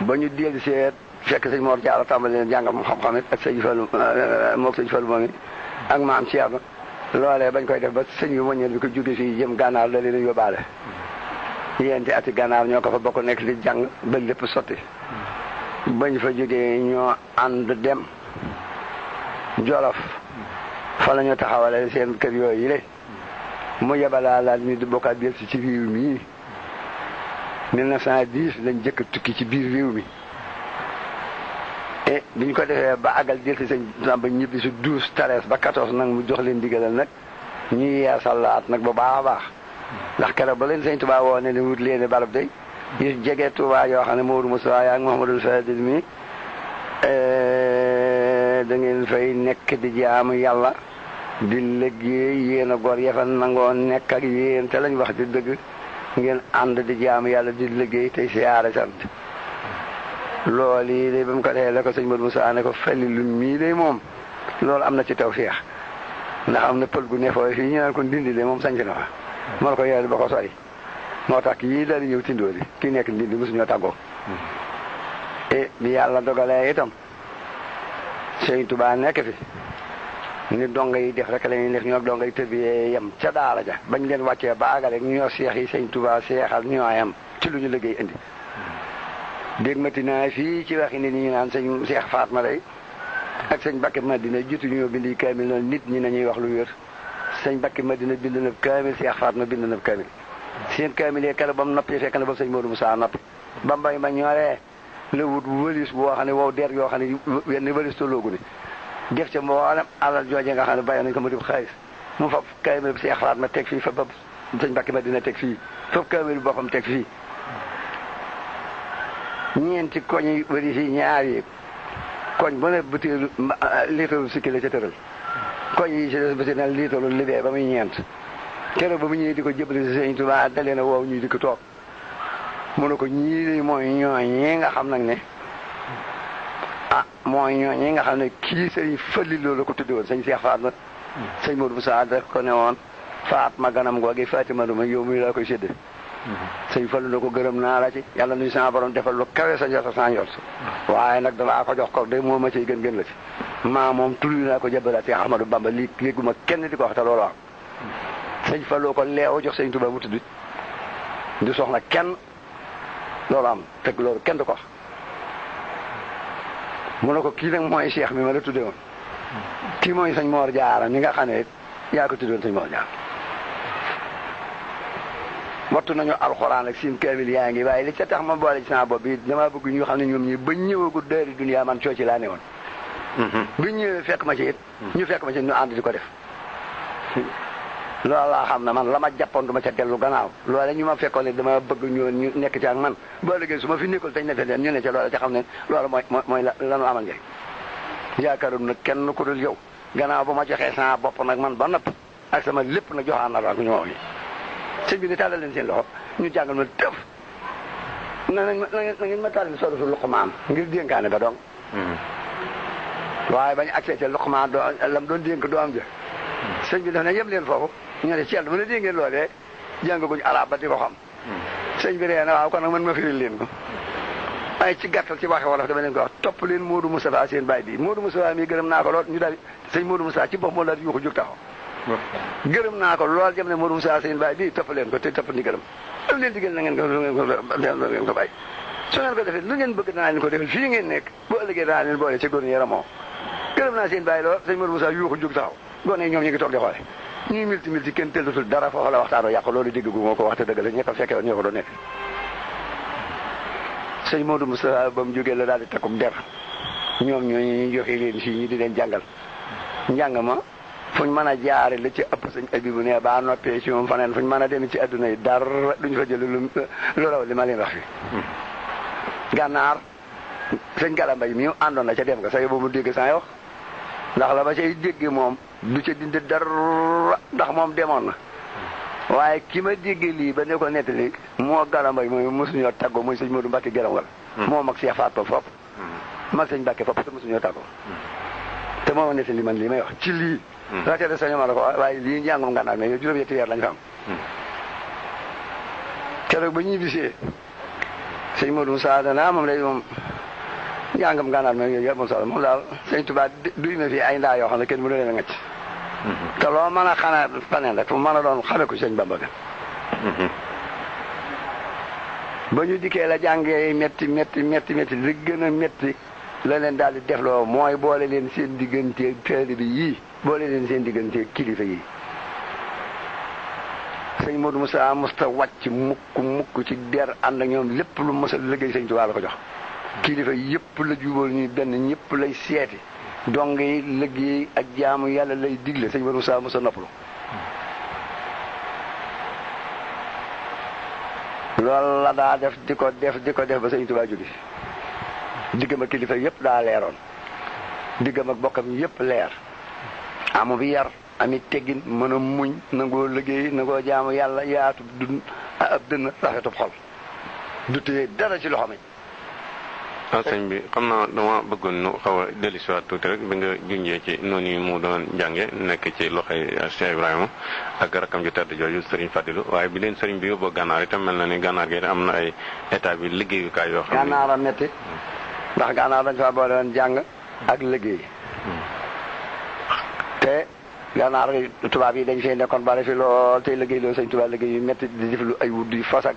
Speaker 2: ba ñu dellu seet fekk sëñ Mor Jaara tàmbali leen jàngam xam-xam it ak sëñ Fallu mook sëñ Fallu moom ak maam Cerno loolee bañ koy def ba sëñ bi moññeel bi ko jóge fii jëm gànnaar la leen yóbbaale yenti ati gànnaar ñoo ko fa bokk nekk di jàng ba lépp sotti bañ fa jógee ñoo ànd dem Jolof fa la ñu taxawale seen kër yooyu le mu yebalaa laal ñu di bokkaat biir si ci réew mi 1910 lañ jëkk tukki ci biir réew mi et biñ ko defee ba àggal jël si sëñ Samba ñibbi si 12 13 ba 14 nag mu jox leen digalal nag ñuy yeesalaat nag bu baax a baax ndax keroog ba leen sëñ Tuubaa woo ne wut leen barab day ñu jege Tuubaa yoo xam ne Mawru Musaa ak Muhammadul Fadil mi da ngeen fay nekk di jaamu yàlla di liggéey yéen a gor yafa nangoo nekk ak yéen te lañ wax di dëgg ngeen ànd di jaamu yàlla di liggéey tey siyaare sant loolu yi de ba mu ko defee la ko sëñ Modou Moussa ne ko felli lu mii de moom loolu am na ci tawfeex ndax am na pël gu ne foofu fii ñu naan ko ndindi de moom sañc na fa moo ko yàlla ba ko sori moo tax kii daal di ñëw tindóori kii nekk ndindi mosuñoo tàggoo et bi yàlla dogalee itam sëñ Tuubaa nekk fi ni donga yi def rek la ñuy def ñoo donga yi tëbiyee yem ca daara ja bañ leen wàccee ba àggale ñoo seex yi sëñ Tuubaa seexal ñoo yem ci lu ñu liggéey indi dégg mati naa fii ci waxi nit ñi naan sëñ Seex Faatma lay ak sëñ Bakke Madina jiitu ñoo bindi kaamil noonu nit ñi nañuy wax lu wér sëñ Bakke Madina bind na kaamil Seex Faatma bind na kaamil seen kaamil yee kala ba mu noppi fekk na ba sëñ Modou Moussa noppi ba mbay ma ñoree la wut wëlis boo xam ne wow der yoo xam ne wenn wëlis toloogu ni def ca mboolem alal jooje nga xam ne bàyyi nañ ko mu dib xaalis mu fab kaamil Seex Faatma teg fii fa ba sëñ Bakke Madina teg fii fab kaamil boppam teg fii ñeenti koñ yi wëlis yi ñaar yi koñ bu ne butéelu liitaru sikki la ca tëral koñ yi ci des ba si ne liitaru libee ba muy ñeent keroog ba mu ñëwee di ko jëbale si sëñ Tuubaa dalee na woow ñuy di ko toog mu ne ko ñii mooy ñooñi nga xam nag ne mooy ñooñi nga xam ne kii sëñ Fallu loolu la ko tudde woon sëñ Seex Faatma sëñ Modou Moussa da ko ne woon Faatma ganam googi Fatima duma yow muy laa koy sédde sëñ Fallu na ko gërëm naa la ci yàlla nuy sama borom defal lu kawe sa njort sa njort waaye nag danaa ko jox ko de moo ma ciy gën la ci maa moom tulli naa ko jëbalaat Seex Ahmadu Bamba lii léeguma kenn di ko wax te loolu am sëñ Fallu ko leew jox sëñ Tuubaa mu tudd du soxna kenn loolu am te loolu kenn du ko wax mu ne ko kii nag mooy Cheikh mi ma la tudde woon kii mooy sëñ Mor Jaara mi nga xam ne yaa ko tudde woon sëñ Mor Jaara wattu nañu alxuraan ak seen kaamil yaa ngi waaye li ca tax ma boole ci sama bopp bi dama bëgg ñu xam ne ñoom ñi ba ñëwagul daari duniyaa man coo ci laa ne woon bi ñëwee fekk ma ci it ñu fekk ma ci ñu ànd di ko def loolu laa xam ne man la ma jàppoon du ma ca dellu gannaaw loole ñu ma fekkoon ne dama bëgg ñu nekk ci ak man boo liggéey su ma fi nekkul tañ nefe leen ñu ne ca loole ca xam ne loolu mooy lanu amal njëriñ yaakaarum nag kenn ku dul yow gannaaw ba ma joxee sama bopp nag man ba nopp ak sama lépp nag joxaan na la ñu ma wax sëñ bi ne tàllal leen seen loxo ñu jàngal ma tëf na ngeen ma tàllal sorotu Luqmaan ngir dénkaane ba dong waaye bañ accès ca Luqmaan lam doon dénk doom ja sëñ bi daf ne yem leen foofu ñu ne Thiel mën a dégg ngeen loolee jàngaguñ arab ba di ko xam sëñ bi ree na waaw kon nag man ma firil leen ko ay ci gàttal ci waxe wolof dama leen ko wax topp leen Modou Moustapha seen baay bi Modou Moustapha mi gërëm naa ko lool ñu daal sëñ Modou Moustapha ci bopp moo daal di yuuxu jóg taxaw gërëm naa ko lool jëm ne Modou Moustapha seen baay bi topp leen ko te topp ni gërëm lu leen digal na ngeen ko bàyyi su ngeen ko defee lu ngeen bëgg danaa leen ko defee fii ngeen nekk bu ëllëgee danaa leen boole ci góor ñi yaramoo gërëm naa seen baay lool sëñ Modou Moustapha yuuxu jóg taxaw gone yi ñoom ñu ngi toog di xoole ñii milti kenn tëllatul dara foofu la waxtaanoo yàqu loolu dégg gu moo ko wax te dëgg la ñi ko fekkee woon ñoo ko doon nekk sëñ Modou Moustapha ba mu jógee la daal di takkum der ñoom ñooñu joxe leen fii ñi di leen jàngal njàng ma fuñ mën a jaare la ci ëpp sëñ Abibu ne ba noppee ci moom faneen fuñ mën a dem ci adduna yi dara duñ fa jël lu raw li ma leen wax fi gànnaar sëñ Galambay mi àndoon na ca dem nga say boobu mu dégg saa wax ndax la ba cay dégg moom du ca dindi dara ndax moom demoon na waaye ki ma déggee lii ba ne ko nettali moo Galambay mooy mosuñoo tàggoo muy sëñ Modou Mbacke Geram wala moo mag Cheikh Fatou fopp mag sëñ Mbacke fopp te mosuñoo tàggoo te moo ma nettali man lii may wax ci lii la ca des sañu ma la ko waaye lii njàngum Gànnaar mais yow juróom-ñetti weer lañ fa am keroog ba ñuy bisee sëñ Modou Moussa dana moom lay moom njàngam Gànnaar mais yooyu yëpp moom solo moom daal sëñ Touba duy na fii ay ndaa yoo xam ne kenn mënu leen a ngacc te loo mën a xanaa faneen rek fu mën a doon xame ko sëñ Bamba ga ba ñu dikkee la jàngee metti li gën a metti la leen daal di defloo mooy boole leen seen diggante taalibe yii boole leen seen diggante kilifa yii sëñ Modou Moussa musta wàcc mukk ci der ànd ak ñoom lépp lu mos a liggéey sëñ Tuubaa la ko jox kilifa yëpp la jubal ñuy benn ñëpp lay seeti dong yi liggéey ak jaamu yàlla lay digle sëñ Modou Moussa mos a noppalu loolu la daa def di ko def ba sëñ Tuubaa jóge diggam ak kilifa yëpp daa leeroon diggam ak bokkam yëpp leer amu bi yar ami teggin mën a muñ nangoo liggéey nangoo jaamu yàlla yaatu dun ab dënn rafetub xol du téye dara ci loxo mi
Speaker 3: waaw sëñ bi xam naa dama bëggoon nu xaw a dellusiwaat tuuti rek bi nga junjee ci noonu mu doon jànge nekk ci loxoy Cheikh Ibrahima ak rakkam ju tedd jooju Serigne Fadilou waaye bi leen Serigne bi yóbboo Gànnaar itam mel na ni Gànnaar gi am na ay état bi liggéeyukaay yoo xam ne
Speaker 2: Gànnaar a metti ndax Gànnaar dañ fa boole woon jàng ak liggéey te Gànnaar tubaab yi dañ fee nekkoon bari fi lool tey liggéey loolu sëñ tubaab liggéey yu metti di def lu ay wut di fas ak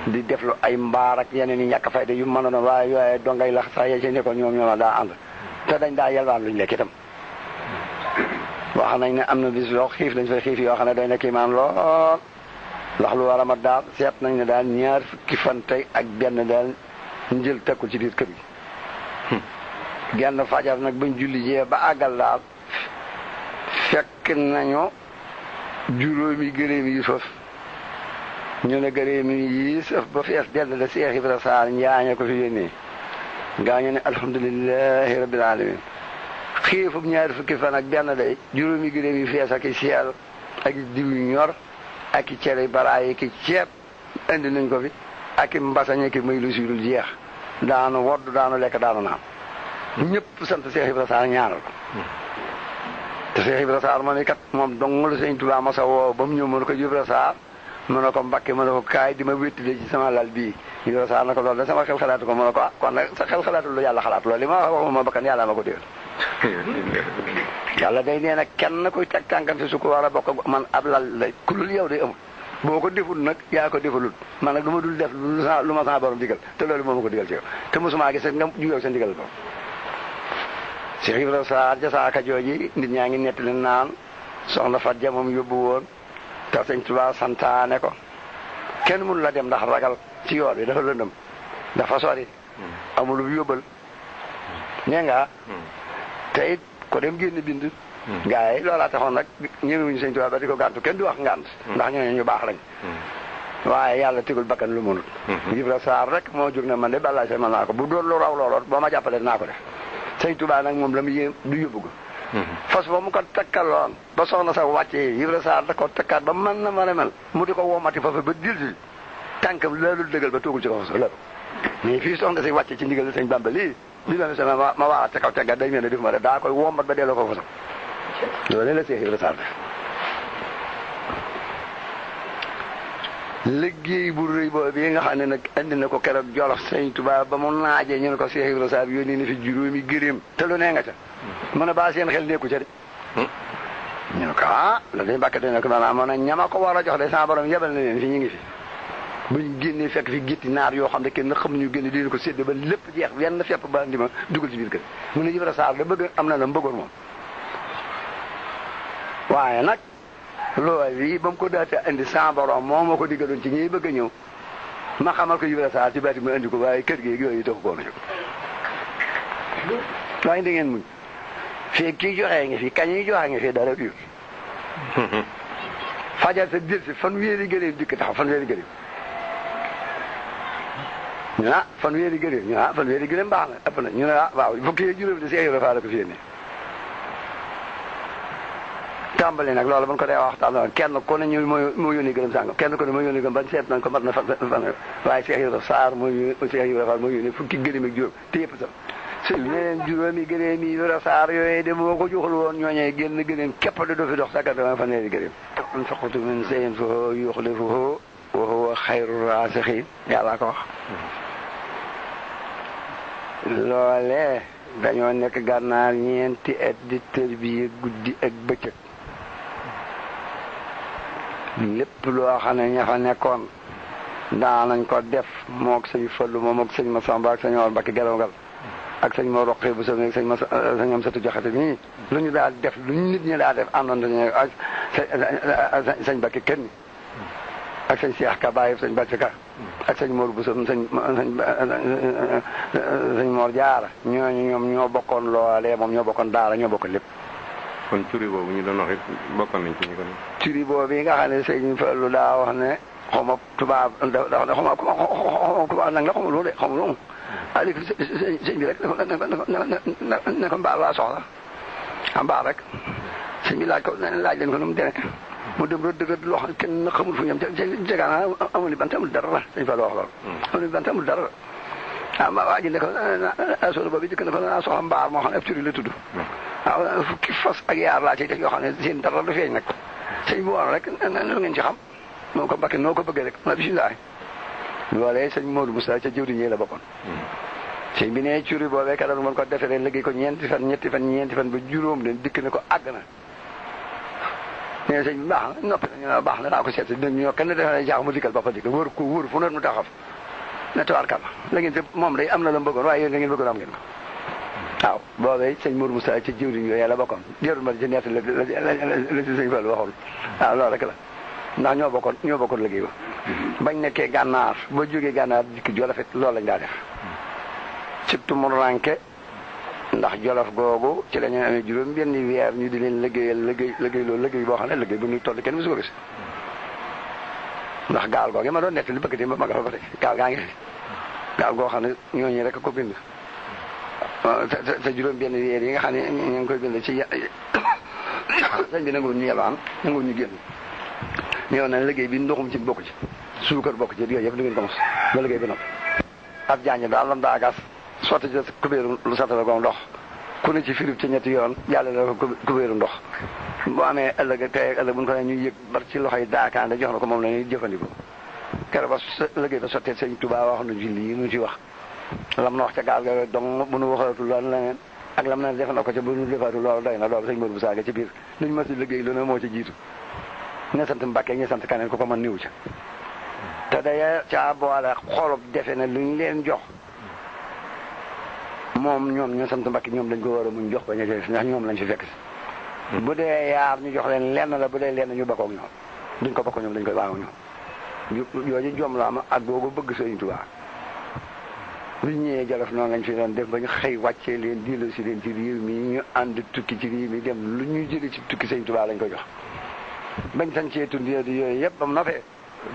Speaker 2: di def lu ay mbaar ak yeneen yi ñàkk fayda yu mën a doon waaye yooye dongay lax sax yee ci nekkoon ñoom daa ànd te dañ daa yelwaan luñ lekk itam wax nañ ne am na bis yoo xiif lañ fay xiif yoo xam ne day nekk imaam lool ndax lu war a mat daal seet nañ ne daal ñaar fukki fan tey ak benn daal njël tekkul ci biir kër gi genn fajar nag bañ julli jee ba àggal daal fekk nañu juróomi gëléem yi foofu ñu ne gëléem yi sëf ba fees dell la Seex Ibra Saar njaañe ko fi yónnee gaa ñu ne alhamdulilahi rabbil alamin xiifub ñaari fukki fan ak benn day juróomi gëléem yi fees ak i seel ak i diw yu ñor ak i cere baraay ki ceeb indi nañ ko fi ak i mbasañe ki may lu si dul jeex daanu wodd daanu lekk daanu naan ñëpp sant Seex Ibra Saar ñaanal ko te Seex Ibra Saar ma ne kat moom dong la Sëñ Tuubaa ma sa woo ba mu ñëw mën ko Ibra Saar mën na ko Mbàkke mën na ko kaay di ma wéttile ci sama lal bii Ibra Saar na ko loolu da sama xel xalaatu ko mën na ko kon nag sa xel xalaatul lu yàlla xalaat loolu li ma wax ma bakkan yàlla ma ko déel yàlla day nee na kenn kuy teg tànkam si su ko war a bokk man ab lal la ku lul yow day amul boo ko deful nag yaa ko defalul man nag du ma dul def lu ma sama borom digal te loolu moo ma ko digal ci yow te mosuma gis nga jugew sa ndigal borom Cheikh Ibra Saar jasaaka jooji nit ñaa ngi nettali naan soxna Fat Ja moom yóbbu woon te Sëñ Tuubaa santaane ko kenn mënu la dem ndax ragal ci yoon bi dafa lëndëm dafa sori amul lu yóbbal nee nga te it ko dem génn bind gaa yi loolaa taxoon nag ñëwuñu Sëñ Tuubaa ba di ko gàntu kenn du wax ngànt ndax ñooñu ñu baax lañ waaye yàlla tegul bakkan lu mënut Ibra Saar rek moo jóg ne man de balaa say mën naa ko bu doon lu raw looloot boo ma jàppale dinaa ko def Sëñ Tuubaa nag moom la mu yéem du yóbbu ko fas ba mu ko takkaloon ba soxna sax wàccee Ibra Saar da ko takkaat ba mën na mën a mel mu di ko womati foofu ba dil si tànkam laalul dëggal ba toogul ci ko fas la mais fii soxna si wàcce ci ndigal sëñ Bamba lii di leen sama ma waaraat ca kaw tegga day mel ne def ma def daa koy wombat ba delloo ko fa sax loolu la Seex Ibra Sarr liggéey bu rëy boobu bi nga xam ne nag andi na ko keroog Jolof sëñ Tuubaa ba mu naajee ñu ne ko Seex Ibra Sarr yónni na fi juróomi gëréem te lu nee nga ca mën a baa seen xel nekku ca de ñu ne ko loolu dañu bàkkate ne ko maanaam man ñama ko war a jox de sama borom yebal na leen fi ñu ngi fi buñ génnee fekk fi gétti naar yoo xam ne kenn xamuñu génne di leen ko sédd ba lépp jeex wenn fepp ba andi ma dugal ci biir kër mu ne Ibra Sarr da bëgg am na la mbëggoon moom waaye nag loolu yi ba mu ko daata indi sama borom moo ma ko diggaloon ci ñiy bëgg a ñëw ma xamal ko Ibra Sarr ci baati mu indi ko waaye kër gi yooyu taxu koo na jóg waaye da ngeen muñ fii kii joxee ngi fi kañ yi joxe ngi fi dara biir fajar sa dir si fanweeri gëléem dikk taxaw fanweeri gëléem ñu ne fanweeri gëléem ñu ne fanweeri gëléem baax na ëpp na ñu ne waaw fukki juróom de Seex Ibra Faal la ko fi yéene tàmbali nag loolu bu ñu ko dee waxtaan kenn ku ne ñu moo yónni gëléem sàngam kenn ku ne moo yónni gëléem bañ seet nañ ko mat na fan waaye Seex Ibra Sarr Seex Ibra Faal moo yónni fukki gëléem ak juróom te yëpp sax sëñ leen juróomi gëléem yi Ibra Sarr yooyu de boo ko joxul woon ñooñee génn gëléem képp de doo fi dox sakatama fanweeri gëléem anfaqtu min shay'in fa huwa yukhlifuhu wa huwa khayru raasixiin yàlla ko wax loolee dañoo nekk gànnaar ñeenti at di tërbiye guddi ak bëccëg lépp loo xam ne ña fa nekkoon daanañ ko def moog sëñ Fallu moom ak sëñ Masamba ak sëñ Mor Mbakke Gelongal ak sëñ Mor Roqee bu sëñ sëñ am satu Jaxate nii lu ñu daal def lu ñu nit ñi daa def àndoon dañu ak sëñ Mbakke kenn ak sëñ Cheikh Ka Baye sëñ Bàcc Ka ak sëñ Mor bu sëñ Mor Jaara ñooñu ñoom ñoo bokkoon loolee moom ñoo bokkoon daara ñoo bokkoon lépp.
Speaker 3: kon turi boobu ñu doon wax it bokkoon nañ ci ñu ko.
Speaker 2: turi boobu yi nga xam ne sëñ Fallu daa wax ne xaw ma tubaab da wax ne xaw ma nag la xamul de xamul ah léegi sëñ bi rek ne ko mbaar laa soxla ah mbaar rek sëñ bi laaj leen ko nu mu demee mu dem ba dëgg loo xam ne kenn xamul fu ñu am jegaana amul bant amul dara la sëñ Fallu wax loolu amul bant amul dara ah ma waa ji ne ko solo boobu dikk na ko naa soxla mbaar moo xam ne ab turi la tudd waaw fukki fas ak yaar laa ciy def yoo xam ne seen dara du feeñ nag sëñ bi woon rek lu ngeen ci xam moo ko Mbakke noo ko bëggee rek ma bisimilah loolee sëñ Modou Moussa ca jëwriñ la bokkoon sëñ bi ne curi boobee ka doon mën ko defaree liggéey ko ñeenti fan ñeenti fan ba juróom de dikk ne ko àgg na ne sëñ bi baax na noppi na baax na daa ko seet si ñoo kenn defe jaax mu dikkal boppa dikk wër ko wër fu ne mu taxaw ne tawarkal la ngeen te moom day am na la bëggoon waaye yéen da ngeen bëggoon am ngeen ko waaw boobee sëñ Modou Moussa ca jëwriñ yooyu la bokkoon jërul ma ci nett la ci sëñ Fall waxul waaw loolu rek la ndax ñoo bokkoon liggéey ba bañ nekkee gànnaar boo jógee gànnaar dikk Jolof it loolu lañ daa def surtout mu ranke ndax Jolof googu ci la ñu amee juróom benn weer ñu di leen liggéey loolu liggéey boo xam ne liggéey bu ñuy toll kenn musu ko gis ndax gaal googu ma doon nett li bëgg di ma nga fa ba tey gaal gaa ngi fi gaal goo xam ne ñooñu rek ko bind te juróom benn weer yi nga xam ne ñu ngi koy bind ci sëñ bi nanguwul ñu yelwaan nanguwul ñu génn ñëw na liggéey bi ndoxum ci bokk ci suukar bokk ci yooyu yëpp du ngeen ko mos ba liggéey ba noppi ab jaañ daal lam daa gas sotti ci kubéeru lu satala ko ndox ku ne ci firib ci ñetti yoon jàlle la ko kubéeru ndox boo amee ëllëg tey ëllëg bu ñu ko ne ñuy yëg bar ci loxoy daakaande jox na ko moom la ñuy jëfandikoo keroog ba liggéey ba sottee sëñ Tuubaa wax na ci lii nu ci wax lam na wax ca gaal ga donc bu nu waxatul loolu leneen ak lam na def na ko ca bu nu defatul loolu doy na loolu sëñ Modou Moussa ci biir luñu mas liggéey lu ne moo ci jiitu ña sant Mbàkke ña sant kaneen ku ko mën niw ca te day caa boole xolub defe ne lu ñu leen jox moom ñoom ña sant Mbàkke ñoom dañ ko war a muñ jox ko ña def ndax ñoom lañ fi fekk si bu dee yaar ñu jox leen lenn la bu dee lenn ñu bokkoog ñoom duñ ko bokk ñoom dañ koy waaw ñoom yooyu jom la am ak boobu bëgg Sëriñ Tuubaa bu ñu ñëwee Jolof noonu lañ fi doon def ba ñu xëy wàccee leen diilo si leen ci réew mi ñu ànd tukki ci réew mi dem lu ñuy jëlee ci tukki Sëriñ Tuubaa lañ ko jox bañ sañ cee tundi yooyu yëpp ba mu nopee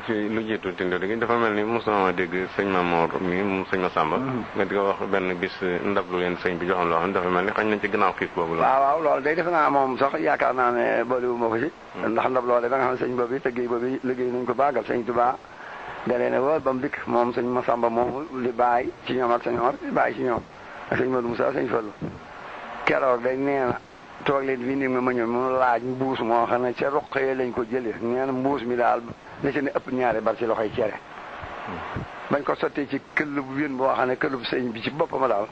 Speaker 3: ci lu jiitu tinde gi dafa mel ni mosuma dégg sëñ Mamoor mi mu sëñ Masamba nga di ko wax benn bis ndab lu leen sëñ bi joxoon loo xam ne dafa mel ni xañ nañ ci gannaaw xiif boobu la
Speaker 2: waaw loolu day defe naa moom sax yaakaar naa ne booliwu ma ko ci ndax ndab loole ba nga xam ne sëñ boobu liggéey nañ ko baagal sëñ Tuubaa da leen woo ba mu dikk moom sëñ Masamba moomu li bàyyi ci ñoom ak sëñ Omar li bàyyi ci ñoom ak sëñ Modou Moussa sëñ Fallu keroog day nee na toog leen fii nii ma ñëw mu laaj mbuus moo xam ne ca roqee lañ ko jëlee nee na mbuus mi daal la ci ne ëpp ñaari bar ci loxoy cere bañ ko sottee ci këllub wén boo xam ne këllub sëñ bi ci boppam daal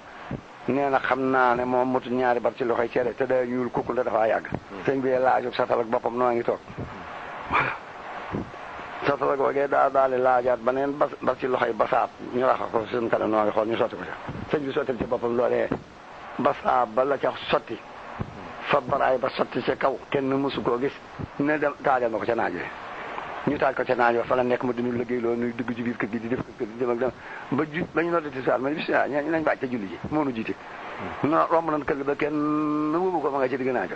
Speaker 2: nee na xam naa ne moom motul ñaari bar ci loxoy cere te day ñuul kukku nda dafaa yàgg sëñ bi laajug satal ak boppam noo ngi toog satal ak boogee daal di laajaat beneen bar ci loxoy basaab ñu raxa ko suñu kanam noo ngi xool ñu sotti ko ca sëñ bi sottil ci boppam loolee basaab ba la ca sotti fa baraay ba sotti ca kaw kenn mësu koo gis ne dem taajal ma ko ca naaj ñu taaj ko ca naaj wa fa la nekk ma dinu liggéey loolu nuy dugg ci biir kër gi di def kër gi di dem ak dem ba ñu noddi tisbaar ma ne bisimilah nañ bàcc ca julli ji moonu jiite no romb nañ kër gi ba kenn wóobu ko ma nga ci digg naaj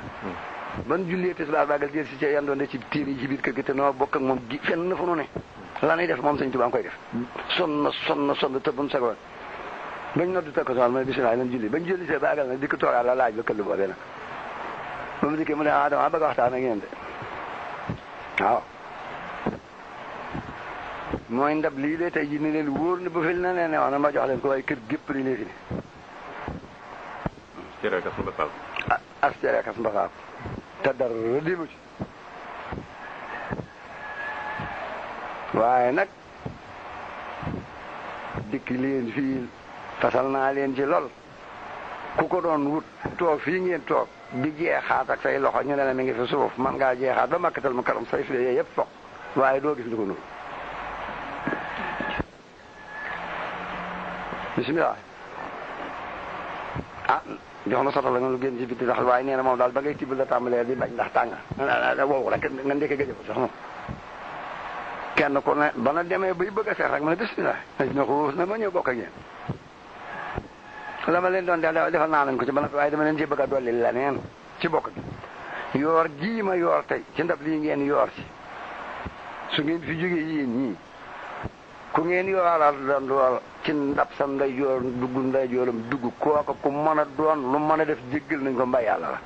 Speaker 2: ban jullee tisbaar baagal jël si ca yandoonde ci tiir yi ci biir kër gi te noo bokk ak moom gi fenn fu nu ne la nay def moom sëñ Tuubaa koy def sonn te buñ sagoon bañ noddi takkusaan ma ne bisimilah nañ julli bañ julli see baagal nag dikk toogaat la laaj ba këll boobee nag ba mu dikkee mu ne dama bëgg a waxtaan ak yéen de waaw mooy ndab lii de tey jii ni leen wóor ne ba fil na leen ne wax na ma jox leen ko waaye kër gépp ni lee fi ne
Speaker 3: cereekas mbasaab
Speaker 2: as cereekas mbasaab te dara dému ci waaye nag dikk leen fii fasal naa leen ci lool ku ko doon wut toog fii ngeen toog di jeexaat ak say loxo ñu ne la mi ngi fi suuf man ngaa jeexaat ba makkatal mu karam say file yooyu yëpp foq waaye doo gis lu ko nuru bisimilah jox na soto la nga lu génn ci biti ndax waaye nee na moom daal ba ngay tibb la tàmbalee di bañ ndax tàng wow rek nga ndekk gëjë ko sax moom kenn ku ne ba na demee bay bëgg a seex rek ma ne bisimilah na xuus na ma ñëw bokk ak yéen la ma leen doon defal naa nañ ko ci ba waaye dama leen ci bëgg a dolli leneen ci bokk gi yoor gii ma yoor tey ci ndab lii ngeen yoor ci su ngeen fi jógee yéen ñii ku ngeen yooral doon lool ci ndab sa ndeyjoor dugg ndeyjooram dugg kooka ku mën a doon lu mën a def jéggal nañ ko mbay yàlla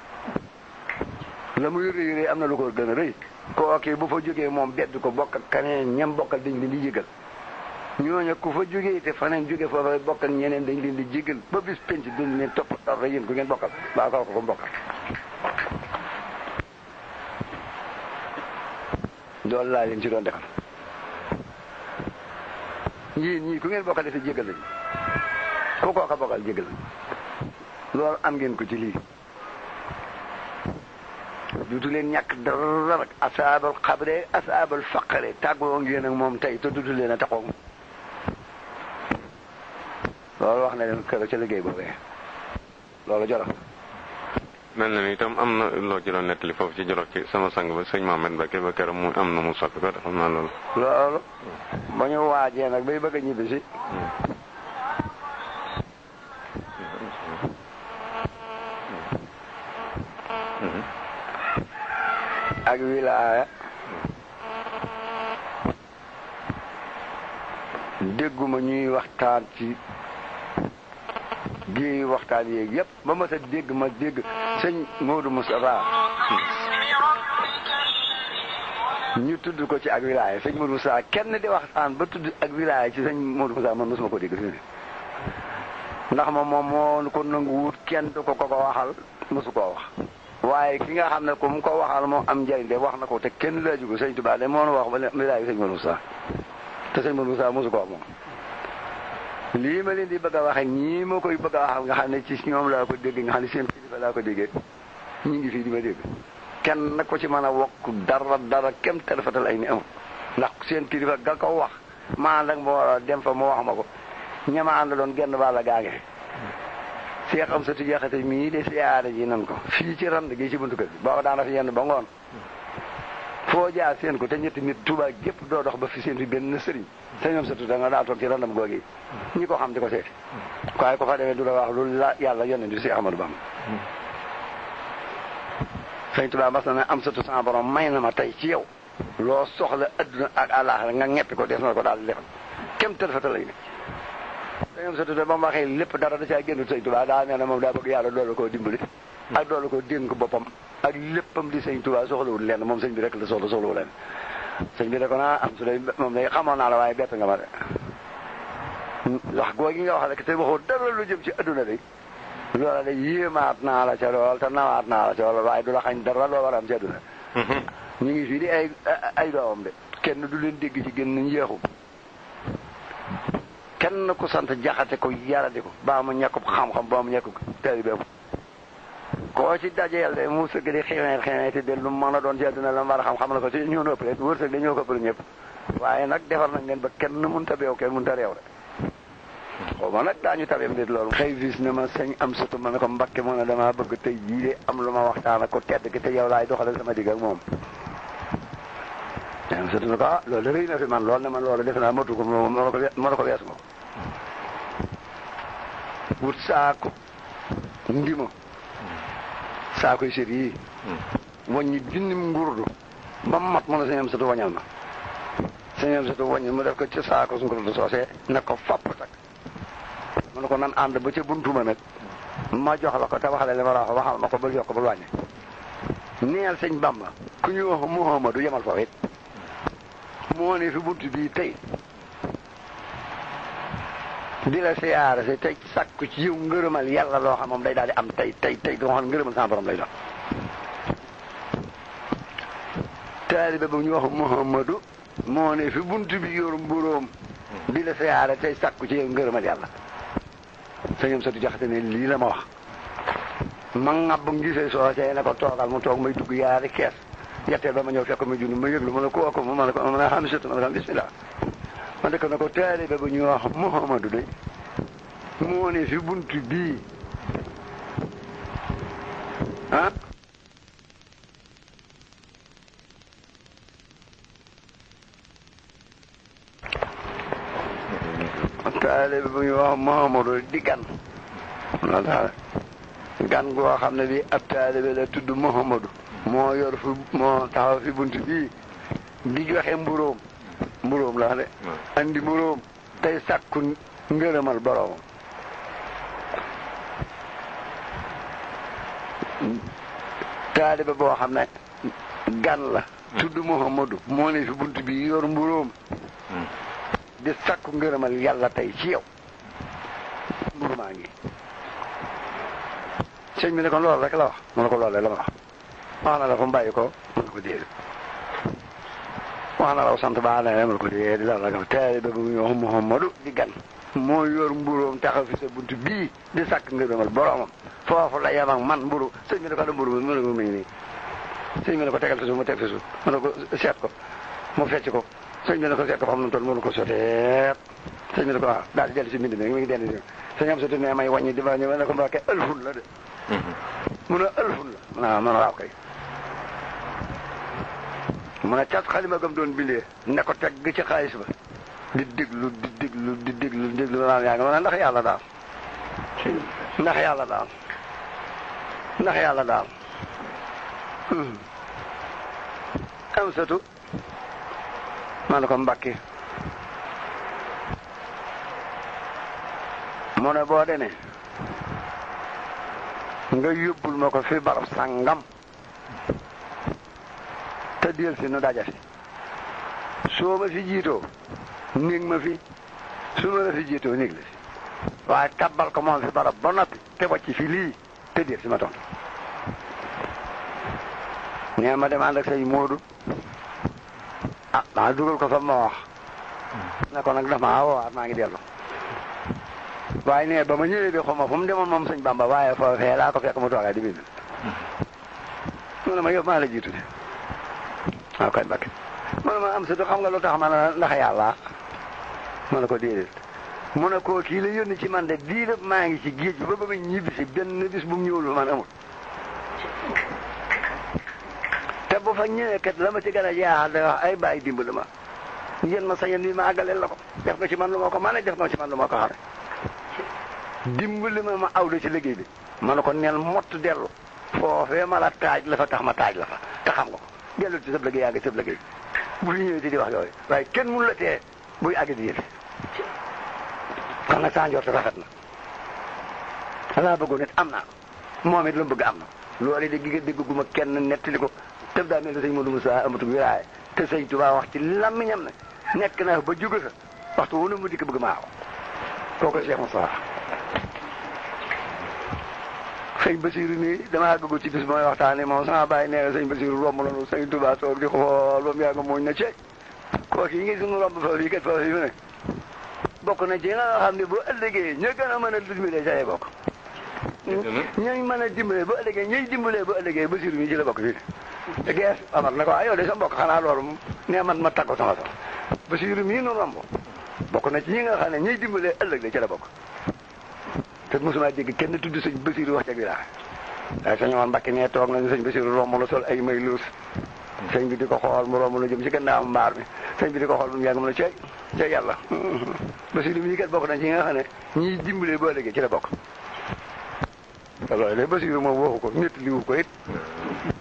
Speaker 2: la muy rëy rëy am na lu ko gën a rëy kooki bu fa jógee moom bedd ko bokk ak kaneen ñam bokkal dañ leen di jéggal ñooñu ku fa jógee te faneen jóge foofa bokk ak ñeneen dañ leen di jéggal ba bis penc duñ leen topp dara yéen ku ngeen bokkal baa kaw ko bokkal loolu laa leen ci doon defal ñii ku ngeen bokkal defe jéggal lañu ku kooka bokkal jéggal lañu loolu am ngeen ko ci lii duutu leen ñàkk dara rek asaabal xabre asaabal faqare tàggoo ngeen ak moom tey te duutu leen a taxaw loolu wax na leen kër ca liggéey boobee loolu jolof
Speaker 3: mel na ni itam am na loo ci doon nettali foofu ci jolof ci sama sang ba sëñ Mohamed Mbacke ba keroog mu am na mu soppi ko xam naa loolu
Speaker 2: ba ñu waajee nag bay bëgg a ñibbi si ak wilaaya dégguma ñuy waxtaan ci gi waxtaan yeeg yëpp ba ma sa dégg sëñ Modou Moustapha ñu tudd ko ci ak wilaaya sëñ Modou Moustapha kenn di waxtaan ba tudd ak wilaaya ci sëñ Modou Moustapha man mosuma ko dégg fi ndax moom moo ko nangu wut kenn du ko waxal mosu koo wax waaye ki nga xam ne ko mu ko waxal moo am njëriñ de wax na ko te kenn laaju ko sëñ Tuubaa de moo wax ba wilaaya sëñ Modou Moustapha te sëñ Modou Moustapha mosu ko wax moom lii ma leen di bëgg a waxe ñii ma koy bëgg a waxal nga xam ne ci ñoom laa ko dégg nga xam ne seen kilifa laa ko déggee ñi ngi fii di ma dégg kenn nag ko ci mën a wokk dara kem telefatal ay ni amul ndax seen kilifa ga ko wax ma ànd ak moo dem fa moo wax ma ko ñama ànd doon genn wàlla gaange Seex Amsatu Jaxate mii de siyaare ji nan ko fii ci rand gi ci buntu kër bi booba daana fi yenn ba ngoon foo jaar seen ko te ñetti nit Tuubaa gépp doo dox ba fi seen fi benn sëriñ sëñ Amsatu da nga daa toog ci randam googi ñi ko xam di ko seeti waaye ko fa demee du la wax lu la yàlla yónnee di si Ahmadu Bamba sëñ Tuubaa mas na ne Amsatu sama borom may na ma tey ci yow loo soxla adduna ak àllaaxira nga ñeppi ko des na ko daal di defal kem telfata lay ne sëñ Amsatu ba mu waxee lépp dara da caa génn sëñ Tuubaa daa mel ne moom daa bëgg yàlla doolu koo dimbali ak doolu koo dénk boppam ak léppam di sëñ Tuubaa soxlawul lenn moom sëñ bi rek la soxlawul lenn sëñ bi da ko naa am su day moom day xamoon naa la waaye bett nga ma de wax googi nga wax rek te waxoo dara lu jëm ci adduna day loola de yéemaat naa la ca lool te nawaat naa la ca lool waaye du la xañ dara loo war a am ci adduna ñu ngi fii di ay doomam de kenn du leen dégg ci gën nañ yeexu kenn ku sant jaxate ko yaradi ko baa mu ñàkkub xam-xam baa mu ñàkkub taalibeem koo ci dajeel de mu sëgg di ximee te de lu mën a doon ci àdduna la mu war a xam na ko ci ñoo ëpp rek wërsëg de ñoo ko ëppal ñëpp waaye nag defar nañ leen ba kenn mënut a beew kenn mënut a réew de xaw ma nag daañu tabeem nit loolu xëy vis ne ma sëñ am sutu ma ne ko Mbakke mu ne damaa bëgg tey jii de am lu ma waxtaan ak ko tedd ki te yow laay doxalal sama digg ak moom am sutu ne ko ah loolu rëy na fi man lool ne man loolu defe naa matu ko ma la ko weesu moom wut saako ndimo saakoy sër yii waññi junnim ngurdu ba mat mën a sëñ am sutu wañal ma sëñ am sutu waññi mu def ko ci saako ngurdu soosee ne ko fapp tak mu ne ko nan ànd ba ca buntu ma nag ma jox la ko te waxale li ma la waxal ma ko ba yokk ba wàññi neel sëñ Bamba ku ñu wax Muhammadu yemal foofu it moo ne fi buntu bii tey di la siyaare si tey sàkku ci yow ngërëmal yàlla loo xam moom day daal di am tey du xam ngërëmal sama borom lay doon taalibe ba ñu wax Muhammadu moo ne fi buntu bi yor mburóom di la siyaare tey sàkku ci yow ngërëmal yàlla sëñam satu jaxate ne lii la ma wax ma ngàbb ngisee soosee ne ko toogal mu toog may dugg yaari kees yetteel ba ma ñëw fekk ma junni ma yëglu ma ne ko ko ma ne ko ma ne xam satu ma ne ko bismillah ma dëkk na ko taalibe ba ñu wax Muhammadu de moo ne fi buntu bii ah taalibe bu ñu wax Muhammadu di gan la daal gan goo xam ne bi ab taalibe la tudd Muhammadu moo yor fi moo taxaw fi buntu bii di joxe mburóom la de andi mburóom tey sàkku ngërëmal boroomam taalibe boo xam ne gan la tudd Muhammadu moo ne fi buntu bii yor mburóom di sakku ngërëmal yàlla tey ci yow mburu maa ngi sëñ bi ne ko loolu rek la wax mu ne ko loolu la ma wax na la fa mu bàyyi ko mu ne ko déedéet wax na la sant baa ne mu ne ko déedéet la la taalibe bu ñu wax Muhammadu di gan moo yor mburóom taxaw fi sa buntu bii di sakk ngërëmal boromam foofu la yem ak man mburu sëñ bi ne ko da mburu mu ne ko mi ngi nii sëñ bi ne ko tegal fi suuf mu teg fi suuf mu ne ko seet ko mu fecc ko sëñ bi ne ko seet ko fa xam nu toll mënu ko soteet sëñ bi ne ko waaw daal di dellu si mbind mi ngi dellu si sëñ am sotu ne may wàññi di ba ñëw ne ko Mbàkke ëlfun la de mun a ëlfun la mun a waaw kay mun a cat xalima gam doon bindee ne ko teg ci xaalis ba di déglu naan yaa ngi ma ne ndax yàlla daal am sotu ma ne ko Mbàkke mu ne boo demee nga yóbbul ma ko fi barab sàngam te del si nu daja fi soo ma fi jiitoo néeg ma fi su ma la fi jiitoo néeg la fi waaye tabbal ko moom fi barab ba noppi te wàcc fi lii te del si ma tontu nee ma dem ànd ak say Moodu ah maa dugal ko fa ma wax ne ko nag dafa woowaat maa ngi dellu waaye nee ba ma ñëwee bi xuma fu mu demoon moom sëñ Bamba waaye foofee laa ko fekk mu toogee di bind mu ne ma yow maa la jiitu de waaw kay Mbàkke mu ne ma am surtout xam nga lu tax ma ne ndax yàlla ma ne ko déedéet mu ne koo kii la yónni ci man de diirëb maa ngi ci géej bi ba ma ñibbi si benn bis bu mu ñëwul man amul te bu fa ñëwee kat la ma ci gën a jaaxal da wax ay bàyyi dimbali ma yéen ma sañen bi ma àggaleel la ko def nga ci man lu ma ko mane def nga ci man lu ma ko xare dimbali ma aw la ci liggéey bi ma ne ko neel mott dellu foofee ma la taaj la fa tax ma taaj la fa te xam nga ko dellu ci sab liggéey yaa ngi sab liggéey bu fi ñëwee di wax yooyu waaye kenn mënu la tee buy àgg di yëf kon nag saa njort rafet na laa bëggoon it am naa ko moom it lu mu bëgg am na loolu di gi dégg guma kenn nettali ko def daa mel ne sëñ Modou Moussa amatu wilaaya te sëñ Tuubaa wax ci làmmiñam ne nekk na ba jóge fa waxtu wu ne mu dikk bëgg maa aw kooku Cheikh Moussa sëñ Basiru nii damaa àggagu ci bis mooy waxtaane moom sama bàyyi nee na sëñ Basiru romb lanu sëñ Tuubaa toog di xool ba mu yàgg mooñ na ceeg kooku yi ngi suñu romb foofu yi kat foofu yi mu ne bokk na ci nga xam ne bu ëllëgee ña gën a mën a dimbalee ca lay bokk ñooy mën a dimbalee bu ëllëgee ñuy dimbalee bu ëllëgee Basiru mi ci la bokk fii te gees Amar na ko yow de sa mbokk xanaa loolu nee man ma taggo sama sax Basiru mii nu romb bokk na ci ñi nga xam ne ñuy dimbalee ëllëg la ca la bokk te mosuma dégg kenn tudd sëñ Basiru wax ca bi laa waaye sëñ Omar Mbakke nee toog nañu sëñ Basiru romb la sol ay may luus sëñ bi di ko xool mu romb la jëm ci gannaaw mbaar mi sëñ bi di ko xool mu yàgg mu ne cey yàlla Basiru mii kat bokk na ci ñi nga xam ne ñiy dimbalee bu ëllëgee ci la bokk te loolu léegi Basiru moom waxu ko nit liwu ko it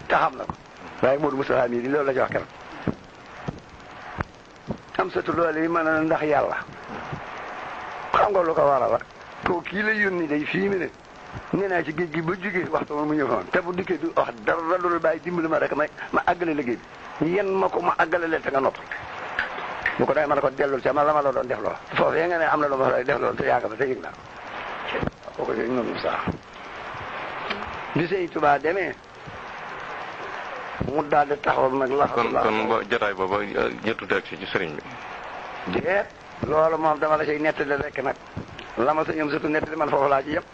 Speaker 2: te xam na ko waaye Modou Moustapha mii di loolu la ci wax keroog am satu loolu yi mën a ndax yàlla xam nga lu ko waral la koo kii la yónni day fii mi ne nee naa ci géej gi ba jógee waxtu mu ñëw foon te bu dikkee du wax dara loolu bàyyi dimbali ma rek ma àggale liggéey bi yen ma ko ma àggale leen te nga nopp bu ko day ma ne ko dellul ca ma la ma la doon def lool foofu nga ne am na lu ma def loolu te yàgg ba te yëg naa kooku yëg noonu sax bi sëñ Tuubaa demee mu daal di taxaw nag la
Speaker 3: kon ba jotaay booba jotut ak ci sëriñ bi
Speaker 2: déet loolu moom dama la cay nettali rek nag la ma sëñam surtout nettali man foofu laa ci yëpp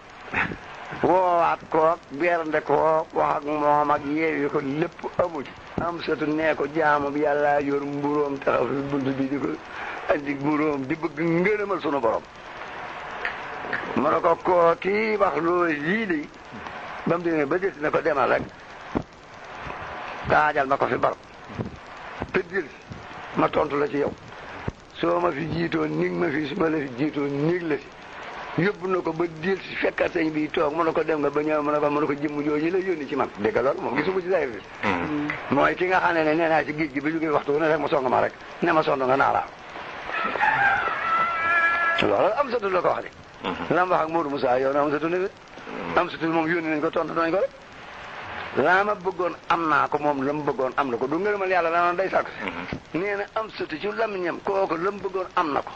Speaker 2: woowaat koog bernde koog wax ak moom ak yeewi ko lépp amu ci am surtout nee ko jaamu bi yàlla yor mburóom taxaw fi bunt bi di ko andi mburóom di bëgg ngërëmal sunu borom ma ne ko koo kii wax loolu lii de ba mu demee ba jël ne ko demal rek taajal ma ko fi barab te dil ma tontu la ci yow soo ma fi jiitoo nig ma fi su ma la fi jiitoo nig la fi yóbbu na ko ba dil si fekkat sëñ bi toog mu ne ko dem nga ba ñëw mu ne ko jëmm jooju la yónni ci man dégg loolu moom gisuma ci say fi mooy ki nga xam ne nee naa ci géej gi ba jógee waxtu ne rek ma song ma rek ne ma sonn nga naaraaw loolu am satu la ko wax de lam wax ak Modou Moussa yow na am satu ne am satu moom yónni nañ ko tontu nañ ko rek laa ma bëggoon am naa ko moom la mu bëggoon am na ko du ngërëmal yàlla danoon day sàkk si nee na am satu ci lamiñam kooku la mu bëggoon am na ko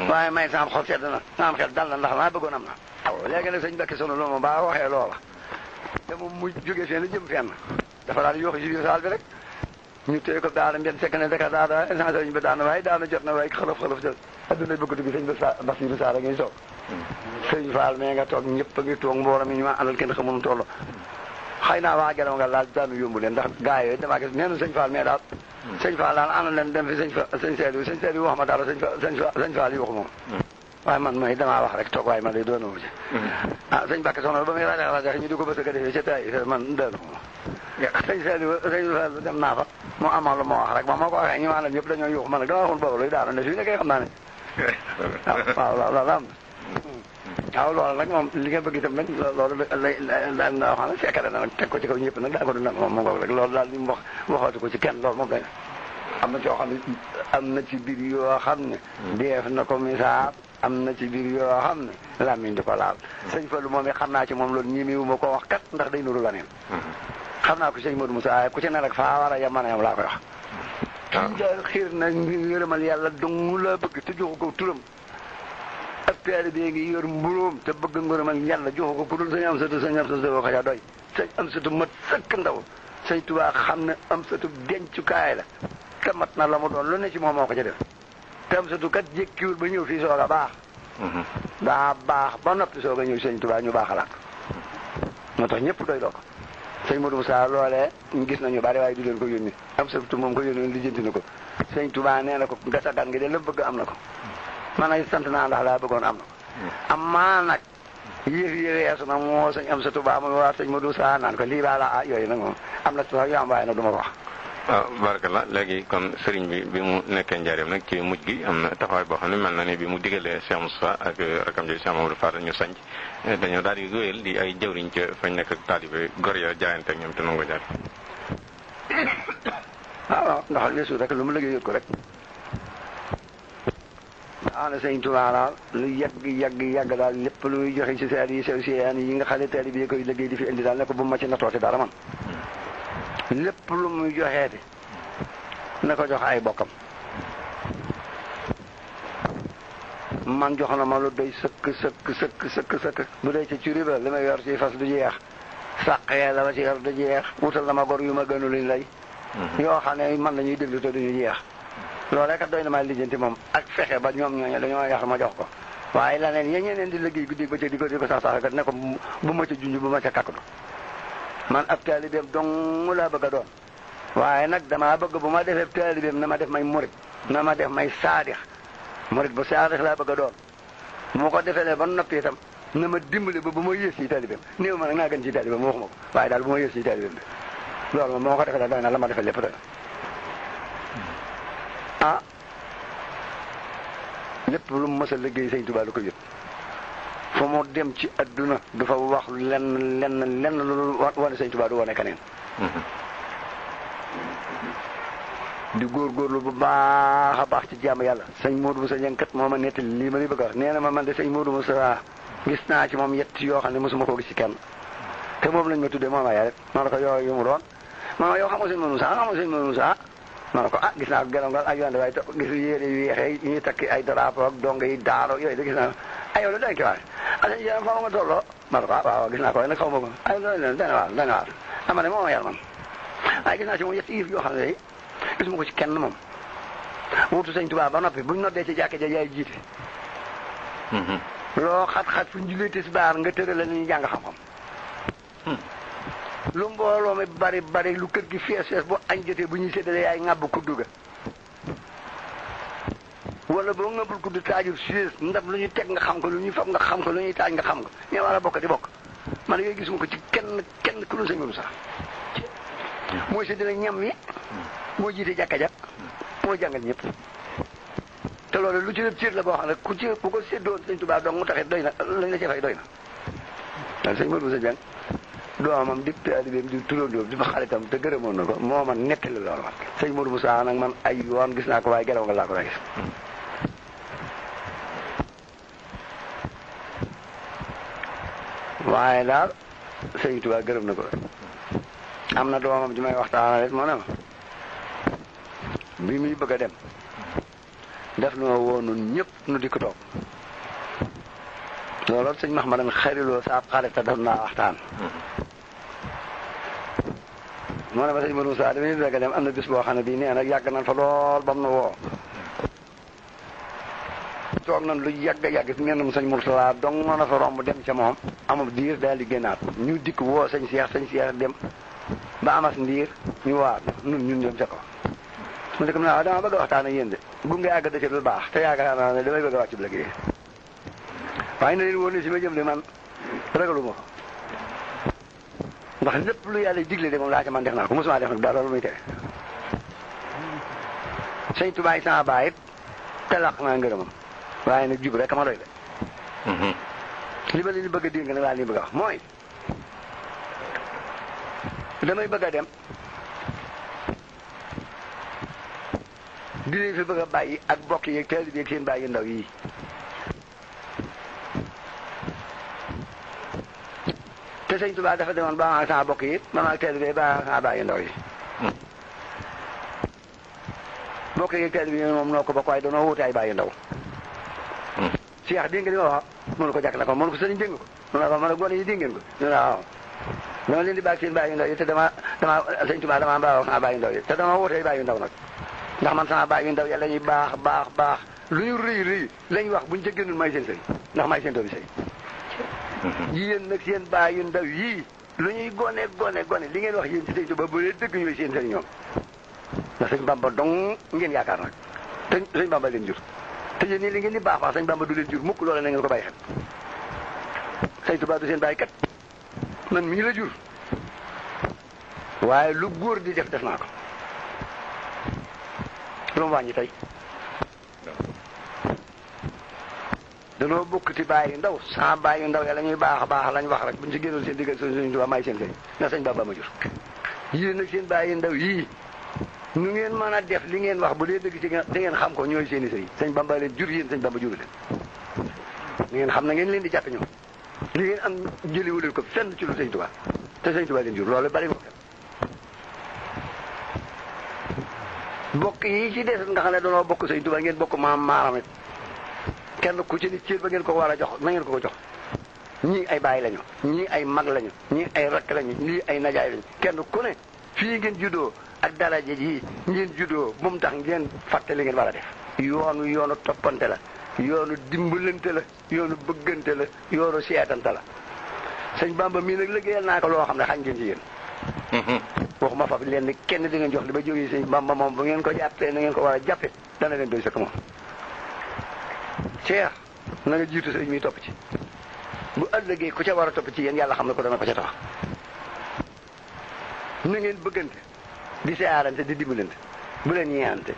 Speaker 2: waaye may sama xol sedd na nga am xel dal na ndax laa bëggoon am na waaw léegi nag sëñ Bakki Sono loolu ba waxee loola te moom mu jógee fenn jëm fenn dafa daal di yooxu ci biir saal bi rek ñu téye ko daana mbedd fekk ne daka daana sëñ bi daana waaye daana jot na waaye xalaf jël adduna bëgg dugg sëñ Basiru Saar a ngi toog sëñ Fall mais nga toog ñëpp a ngi toog mbooloo mi ñu ma àndal kenn xamul toll xëy naa waa Gelaw nga daal daanu yombu leen ndax gaa yooyu damaa gis nee na sëñ Fall mais daal sëñ Fall daal ànd leen dem fi sëñ Seydou wax ma dara sëñ Fall yi waxu moom waaye man mooy damaa wax rek toog waaye man day doonu ci sëñ Bakki Soxna ba muy rajax ñu di ko bës a defee ci tay man daanu moom sëñ Fall dem naa fa mu amal lu ma wax rek ma moo ko waxee ñu maanaam ñëpp dañoo yuux man nag dama waxoon boobu luy daanu ne fii nekkee xam naa ne waaw loolu am waaw loolu nag moom li nga bëgg itam nag loolu daal na xam ne fekkale na nag teg ko ci kaw ñëpp nag daa ko du nag moom ngoog rek loolu daal di mu waxatu ko ci kenn loolu moom day am na coo xam ne am na ci biir yoo xam ne def na ko misaal am na ci biir yoo xam ne làmmiñ di ko laal sëñ Fallu moom xam naa ci moom loolu ñimiwu ma ko wax kat ndax day nuru la neen xam naa ko sëñ Modou Moussa ku ci ne rek faa war a yem mën a yem laa koy wax kii daal xiir na ngërëmal yàlla dong la bëgg te joxu ko turam ab taalibe bi ngi yor mburóom te bëgg ngërëmal yàlla joxu ko ku dul sëñ am satu ko ca doy sëñ am satu mat sëkk ndaw sëñ Tuubaa xam ne am satu dencukaay la te mat na la mu doon lu ne ci moom moo ko ca def te am satu kat jékkiwul ba ñëw fii soog a baax daa baax ba noppi soog a ñëw sëñ Tuubaa ñu baaxalaat moo tax ñëpp doy doo ko sëñ Modou Moussa loolee ñu gis nañu bari waaye du leen ko yónni am satu moom ko yónni lijjanti na ko sëñ Tuubaa nee na ko nga sa gan gi de la bëgg am na ko man nag sant naa ndax laa bëggoon am na ko amaa nag yëf yi weesu nag moo sëñ am satu baa muy waa sëñ Modou Moussa naan ko lii baa la yooyu nag moom am na sax yu am waaye nag du ma ko wax
Speaker 3: waaw barkalla léegi kon sëriñ bi mu nekkee njaareem nag ci mujj gi am na taxawaay boo xam ne mel na ni bi mu digalee Cheikh Moustapha ak rakam ji Cheikh Mamadou Fadal ñu sanc dañoo daal di wéyal di ay jawriñ ca fañ nekk ak taalibe gor ya jaayante ak ñoom te nangu jaar
Speaker 2: waaw ndax weesu rek lu mu liggéey yot ko rek waaw ne sëñ Tuubaa daal lu yàgg daal lépp lu muy joxe ci seer yi sew siyaan yi nga xam ne taalibe yi koy liggéey di fi indi daal ne ko bu ma ci natoo ci dara man lépp lu muy joxeeti na ko jox ay bokkam. man jox na ma lu doy sëkk bu dee ci riba li may yor ci fas du jeex sàqee la ma ci yor du jeex wutal na ma gor yu ma gënu luñ lay yoo xam ne man la ñuy déglu te duñu jeex loolee kat doy na ma lijjanti moom ak fexe ba ñoom ñooñu dañoo yax ma jox ko waaye la neen ñeneen di liggéey guddi ba ca di ko sax kat ne ko bu ma ca junj bu ma ca kakkdu man ab taalibeem dong laa bëgg a doon waaye nag damaa bëgg bu ma defee taalibeem na ma def may murit na ma def may saadix murit bu saadix laa bëgg a doon moo ko defee ne ba noppi itam na ma dimbali ba bu ma yées ci taalibeem néew ma nag naa gën ci taalibeem waxuma ko waaye daal bu ma yées ci taalibeem bi loolu moom moo ko defee ne doy na la ma defee lépp doy na ah lépp lu mu mës a liggéey Sëñ Tuubaa lu ko yëg fu mu dem ci adduna du fa wax lenn lu wane Sëñ Tuubaa du wane keneen di góorgóorlu bu baax a baax ci jàmm yàlla sëñ Modou Moussa Dieng moo ma nettali lii ma li bëgg a wax nee na ma man de sëñ Modou Moussa gis naa ci moom yett yoo xam ne mosuma koo gis ci kenn te moom lañ ma tuddee moom ay rek ma ne ko yooyu yu mu doon ma yow xam nga sëñ Modou Moussa xam nga sëñ Modou Moussa ma ne ko gis naa ko gelongal ak yoon waaye gis yére yu weexee yi ñuy takki ay drapeau ak dong yi daaro yooyu de gis naa ay yow la dañ ki waay sëñ Dieng fa nga tolloo ma ne ko waaw gis naa ko waaye nag xaw ma ko ay loolu dana waar ama ne mooma yar man waaye gis naa ci moom yett yëf yoo xam ne gisuma ko ci kenn moom wutu Sëñ Tuubaa ba noppi buñ noddee ci jàkka ja yaay jiite loo xat-xat fu ñu julee tisbaar nga tëral la ñuy jàng xam-xam lu mbooloo mi bari lu kër gi fees bu añ jotee bu ñuy séddale yaay ŋàbb kuddu ga wala boo ŋàbbul kuddu taajul siis ndab lu ñu teg nga xam ko lu ñuy fab nga xam ko lu ñuy taaj nga xam ko ñoo war a bokk di bokk man yooyu gisuma ko ci kenn ku dul Sëñ Modou sax mooy séddale ñam wi moo jiite jàkka ja moo jàngal ñëpp te loolu lu ci lépp ciir la boo xam ne ku ko séddoon Sëñ Tuubaa dong mu taxit doy na lañ la ci fay doy na daal Sëñ Modou Moussa Dieng doomam di taalibeem di turandoom di ma xaritam te gërëmoon na ko moo man nettali loolu man Sëñ Modou Moussa nag man ay yoon gis naa ko waaye gelaw nga laa ko daa gis waaye daal Sëñ Tuubaa gërëm na ko am na doomam ji may waxtaanal rek moo ne ma bi muy bëgg a dem def noo woo nun ñëpp nu di ko toog loolu sëñ Mahmadan xariloo saab xarit te def naa waxtaan moo ne ma sëñ Modou Moussa damay bëgg a dem am na bis boo xam ne bii nee nag yàgg nañ fa lool bam na woo toog nañ lu yàgg ngeen sëñ Mourtala dong na fa romb dem ca moom amul diir daal di génnaat ñu dikk woo sëñ Cheikh dem ba amas ndiir ñu waat ñun dem ca ko mu dëkk naa dama bëgg a waxtaan ak yéen de gunge àgg da ci lu baax te yaakaar naa ne damay bëgg a wàcc bu liggéey waaye na leen woon ne si ma jëm de man ragaluma ko ndax lépp lu yàlla digle de moom laa ca man def naa ko mosuma def nag daal loolu muy tere Sëñ Tuubaa sama baay it te laq naa ngërëmam waaye nag jub rek ma doy de li ma leen bëgg a dégg nag laa leen bëgg a wax mooy damay bëgg a dem di leen fi bëgg a bàyyi ak bokk yeeg taalibe yeeg seen bàyyi ndaw yi te Sëñ Tuubaa dafa demoon ba ma sama bokk yi ba ma taalibe ba sama bàyyi ndaw yi bokk yeeg taalibe yi moom noo ko bokk waaye danoo wuute ay bàyyi ndaw Cheikh dégg nga li ma wax mënu ko jàkk na ko mënu ko sëriñ dégg nga ko mënu ko mën a gone yi dégg ngeen ko ñu ne waaw dama leen di bàyyi seen bàyyi ndaw yi te dama Sëñ Tuubaa dama mbaa wax sama bàyyi ndaw yi te dama wuute ay bàyyi ndaw nag ndax man sama bàyyi ndaw yàlla ñuy baax lu ñu rëy lañ wax buñ ca génnul may seen sëriñ ndax may seen doomi sëriñ yéen nag seen bàyyi ndaw yii lu ñuy gone li ngeen wax yéen ci Sëñ Tuubaa bu dee dëgg ñooy seen sëriñ ñoom ndax Sëñ Bamba dong ngeen yaakaar nag te Sëñ Bamba leen jur te yéen nii li ngeen di baax Sëñ Bamba du leen jur mukk loola na ngeen ko bàyyi xel Sëñ Tuubaa du seen bàyyi kat man mii la jur waaye lu góor di def naa ko lu mu wàññi tey danoo bokk ci bàyyi ndaw sans bàyyi ndaw yàlla ñuy baax lañ wax rek buñ ci génnoon seen diggal Sëñ Tuubaa may seen sëñ ndax Sëñ Bamba ma jur yéen nag seen bàyyi ndaw yii nu ngeen mën a def li ngeen wax bu dee dëgg ci te ngeen xam ko ñooy seeni sëriñ Sëñ Bamba leen jur yéen Sëñ Bamba juru leen li ngeen xam na ngeen leen di jàpp ñoom li ngeen am jëliwu leen ko fenn ci lu Sëñ Tuubaa te Sëñ Tuubaa leen jur loolu bari ko bokk yi ci des nga xam ne danoo bokk sëñ Tuubaa ngeen bokk maam maaram it kenn ku ci nit cër ba ngeen ko war a jox na ngeen ko jox ñii ay baay lañu ñii ay mag lañu ñii ay rakk lañu ñii ay najaay lañu kenn ku ne fii ngeen juddoo ak daraja ji ngeen juddoo bu mu tax ngeen fàtte li ngeen war a def. yoonu toppante la yoonu dimbalante la yoonu bëggante la yoonu seetante la sëñ Bamba mii nag liggéeyal naa ko loo xam ne xañ ngeen ci yéen. waxuma fa leen ni kenn di ngeen jox li ba jógee sëñ Bamba moom bu ngeen ko jàppee na ngeen ko war a jàppe dana leen doy sëkk moom. Cheikh na nga jiitu sëñ mi topp ci bu ëllëgee ku ca war a topp ci yéen yàlla xam ne ko dana ko ca tax na ngeen bëggante di seyaarante di dimbalante bu leen ñeente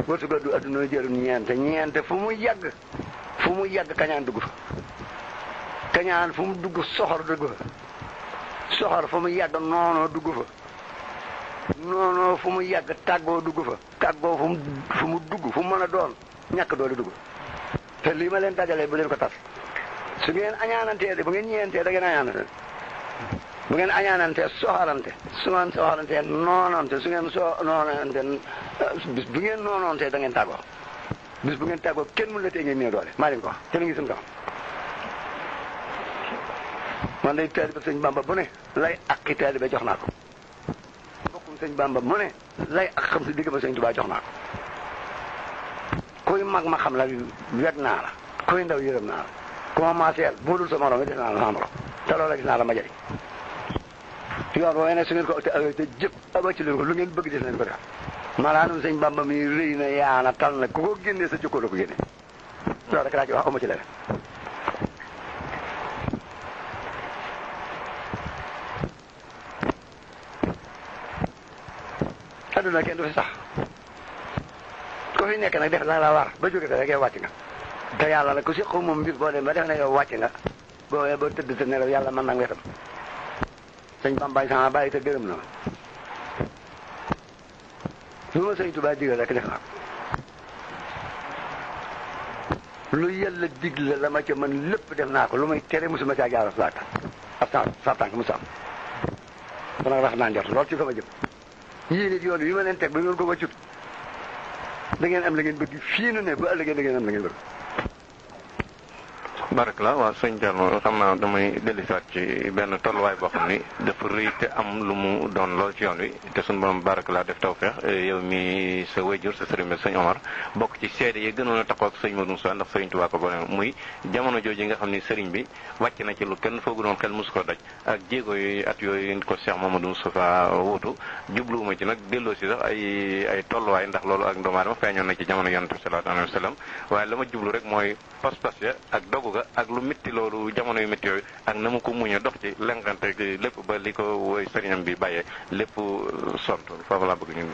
Speaker 2: wërtu ga du adduna jërum ñeente fu mu yàgg kañaan dugg fa kañaan fu mu dugg soxor dugg fa soxor fu mu yàgg noonoo dugg fa noonoo fu mu yàgg tàggoo dugg fa tàggoo fu mu dugg fu mu mën a doon ñàkk doole dugg te lii ma leen dajalee bu leen ko tas su ngeen añaanantee bu ngeen ñeentee da ngeen añaanante bu ngeen añaanantee soxorante su ngeen soxorantee noonante su ngeen noonante bis bu ngeen noonontee da ngeen tàggoo bis bu ngeen tàggoo kenn mën la tee ngeen néew doole maa leen ko wax te mi ngi suñu kanam man day taalibe sëñ Bamba bu ne lay akki taalibe jox naa ko bokkum sëñ Bamba mu ne lay ak xam si digg ma sëñ Tuubaa jox naa ko kuy mag ma xam la weg naa la kuy ndaw yërëm naa la ku ma maaseel boo dul sa morom yi def naa la sama morom te loolu gis naa la ma jëriñ yoon boo ne su ngeen ko te jëpp aba ci leen ko lu ngeen bëgg def leen ko def malaanum sëñ Bamba mi rëy na yaana tal na ku ko génnee sa jokkoo la ko génne loolu rek laa ci wax amu ci leneen adduna kenn du fi sax ko fi nekk nag def la war ba jóge te rek yow wàcc nga te yàlla nag ku si xaw moom mbir boo dem ba def na yow wàcc nga boo tëdd te nelaw yàlla mën na nga wetam sëñ Bambaay sama bàyyi te gërëm na ma lu ma sëñ Tuubaa digal rek def naa ko lu yàlla digle la ma ca mën lépp def naa ko lu may tere musuma caa jaar sa tànk musa am kon nag rafet naa njort lool ci sama jëm yii nit yoon wi ma leen teg ba ngeen ko wàccut da ngeen am la ngeen bëgg fii nu ne bu ëllëgee da ngeen am la ngeen bëgg.
Speaker 3: Barakalla waaw sëñ Thierno xam naa damay dellusiwaat ci benn tolluwaay boo xam ni dafa rëy te am lu mu doon lool ci yoon wi te suñu borom barakalla def tawfeex yow mi sa wéjur sa sëriñ bi sëñ Omar bokk ci seede yi gënoon a taxaw ak sëñ Modou Moussa ndax sëriñ Tuubaa ko boole muy jamono jooju nga xam ni sëriñ bi wàcc na ci lu kenn foogu doon xel mosu ko daj ak jéego yooyu at yooyu ko Cheikh Mamadou Moustapha wuutu jubluwuma ci nag delloo si sax ay tolluwaay ndax loolu ak doomu aadama feeñoon na ci jamono yonent bi sallallahu alayhi wa sallam waaye la ma jublu rek mooy pas-pas ya ak dogu ga ak lu métti loolu jamono yu métti yooyu ak na mu ko muñe dox ci lengante lépp ba li ko woy sëriñam bi bàyyee lépp sont foofu laa bëgg ñu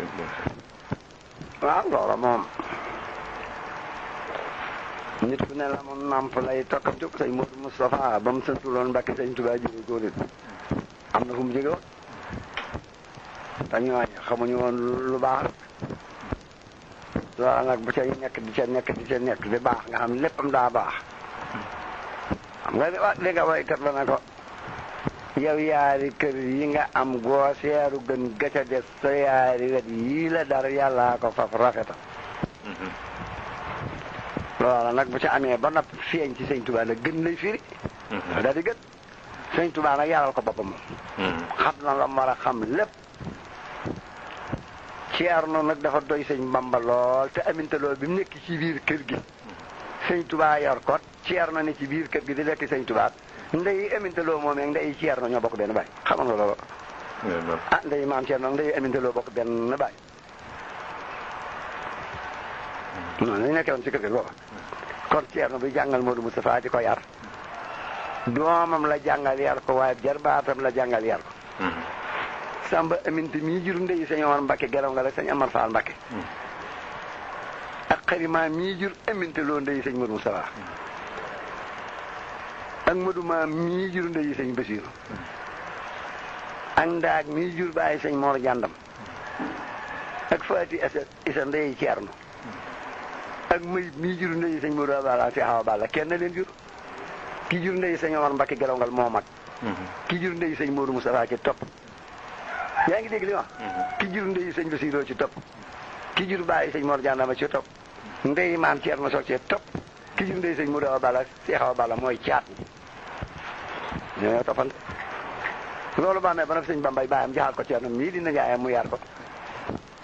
Speaker 2: waaw loolu moom nit ku ne la mu namp lay tokkam jóg sëñ Modou Moustapha ba mu santuloon Mbàkke sëñ Tuubaa jóge ko nit am na fu mu jóge woon te ñooñu xamuñu woon lu baax loolu nag bu ca nekk di ca nekk di baax nga xam léppam daa baax xam nga li nga waykat la na ko yow yaari kër yi nga am goo seeru gën gaca des sa yaari wet yii la dara yàllaa ko faf rafeta loola nag bu ca amee ba nopp feeñ ci sëñ Tuubaa la gën lay firi daal di gën sëñ Tuubaa nag yaral ko boppam moom xam na la war a xam lépp Ceerno nag dafa doy sëñ Bamba lool te aminte lool bi mu nekk ci biir kër gi sëñ Tuubaa yor ko Ceerno ne ci biir kër gi di lekk sëñ Tuubaa ndey aminte loo moom ak ndey Ceerno ñoo bokk benn baay xam nga loolu ah ndey maam Ceerno ndey aminte loo bokk benn baay noonu lañu nekkee woon ci kër gi booba kon Ceerno bi jàngal Modou Moustapha di ko yar doomam la jàngal yar ko waaye jarbaatam la jàngal yar ko Samba aminte mii jur ndey sëñ Omar Mbakke gelaw nga la sëñ Amar Fall Mbakke ak xarima mii jur aminte loo ndey sëñ Modou Moustapha ak Modou ma mii jur ndey sëñ Basiiru ak ndaag mii jur bàyyi sëñ Mor Jàndam ak Faati Isa ndey Ceerno ak Mayib mii jur ndey sëñ Modou Abala si Awa Balla kenn leen jur ki jur ndey sëñ Omar Mbakke gelaw ngal moo mag ki jur ndey sëñ Modou Moustapha ci topp yaa ngi dégg li wax ki jur ndey sëñ Basiiru ci topp ki jur bàyyi sëñ Mor Jaara ma ci topp ndey maam Ceerno ma soog cee topp ki jur ndey sëñ Modu Awa Balla Seex Awa Balla mooy caat mi ñoo toppante loolu ba amee ba nag sëñ Bambay bàyyam jaxal ko Ceerno mii dina jaayam mu yar ko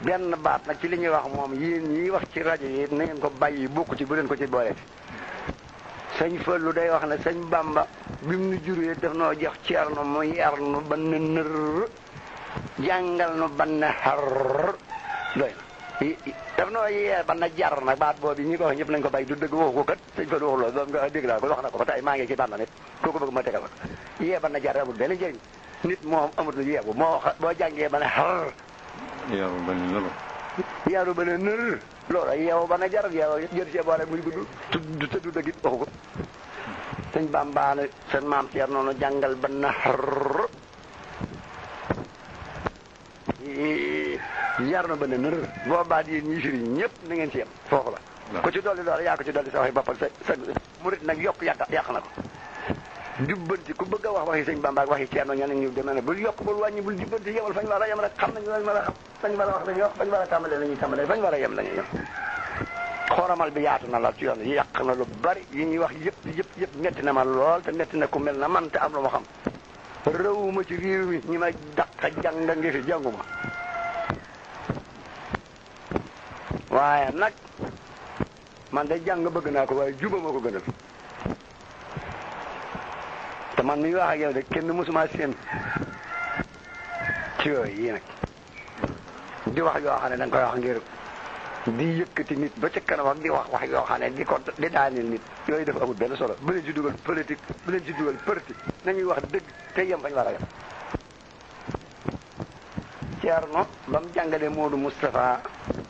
Speaker 2: benn baat nag ci li ñuy wax moom yéen ñii wax ci rajo yi na ngeen ko bàyyi bokku ci bu leen ko ci boole sëñ Fallu day wax ne sëñ Bamba bi mu nu juree daf noo jox Ceerno mu yar nu ba ne nër jàngal nu ba ne xar doy na daf noo yee ba na jar nag baat boobu ñi ko wax ñëpp nañ ko bàyyi du dëgg waxu ko kat sëñ Fallu waxu loolu doom nga dégg naa ko wax na ko ba tey maa ngi ci bànn nit kooku bëgg ma tegal ko yee ba na jar amul benn njëriñ nit moom amul yeebu moo boo jàngee ba ne xar
Speaker 3: yaru ba ne nër
Speaker 2: yaru ba ne nër loolu yeewu ba ne jar yeewu jër see boole muy gudd tëddu dëgg it waxu ko sëñ Bamba ne seen maam Ceerno noonu jàngal ba na xar yar na ba ne nër boo baat yéen ñi firi ñëpp na ngeen ci yem foofu la ko ci dolli loolu yaa ko ci dolli sa waxi boppal sa murit nag yokk yàq na ko jubbanti ku bëgg a wax waxi sëñ Bamba ak waxi Ceerno ñeneen ñu demee ne bul yokk bul wàññi bul jubbanti yemal fañ war a yem rek xam nañu lañ war a xam fañ war a wax lañuy wax fañ war a tàmbalee lañuy tàmbalee fañ war a yem lañuy yem xooramal bi yaatu na la ci yoon yàq na lu bari yi ñuy wax yëpp metti na ma lool te metti na ku mel na man te am lu ma xam rëwuma ci réew mi ñi ma dàq jàng ngi fi jànguma waaye nag man de jàng bëgg naa ko waaye juba ma ko gënal te man mi wax ak yow de kenn mësuma seen ci yooyu yi nag di wax yoo xam ne da nga koy wax ngir di yëkkati nit ba ca kanam ak di wax yoo xam ne di daaneel nit yooyu dafa amul benn solo bu leen ci dugal politique bu leen ci dugal politique nañuy wax dëgg te yem fañ war a yem Ceerno ba mu jàngalee Moodu Moustapha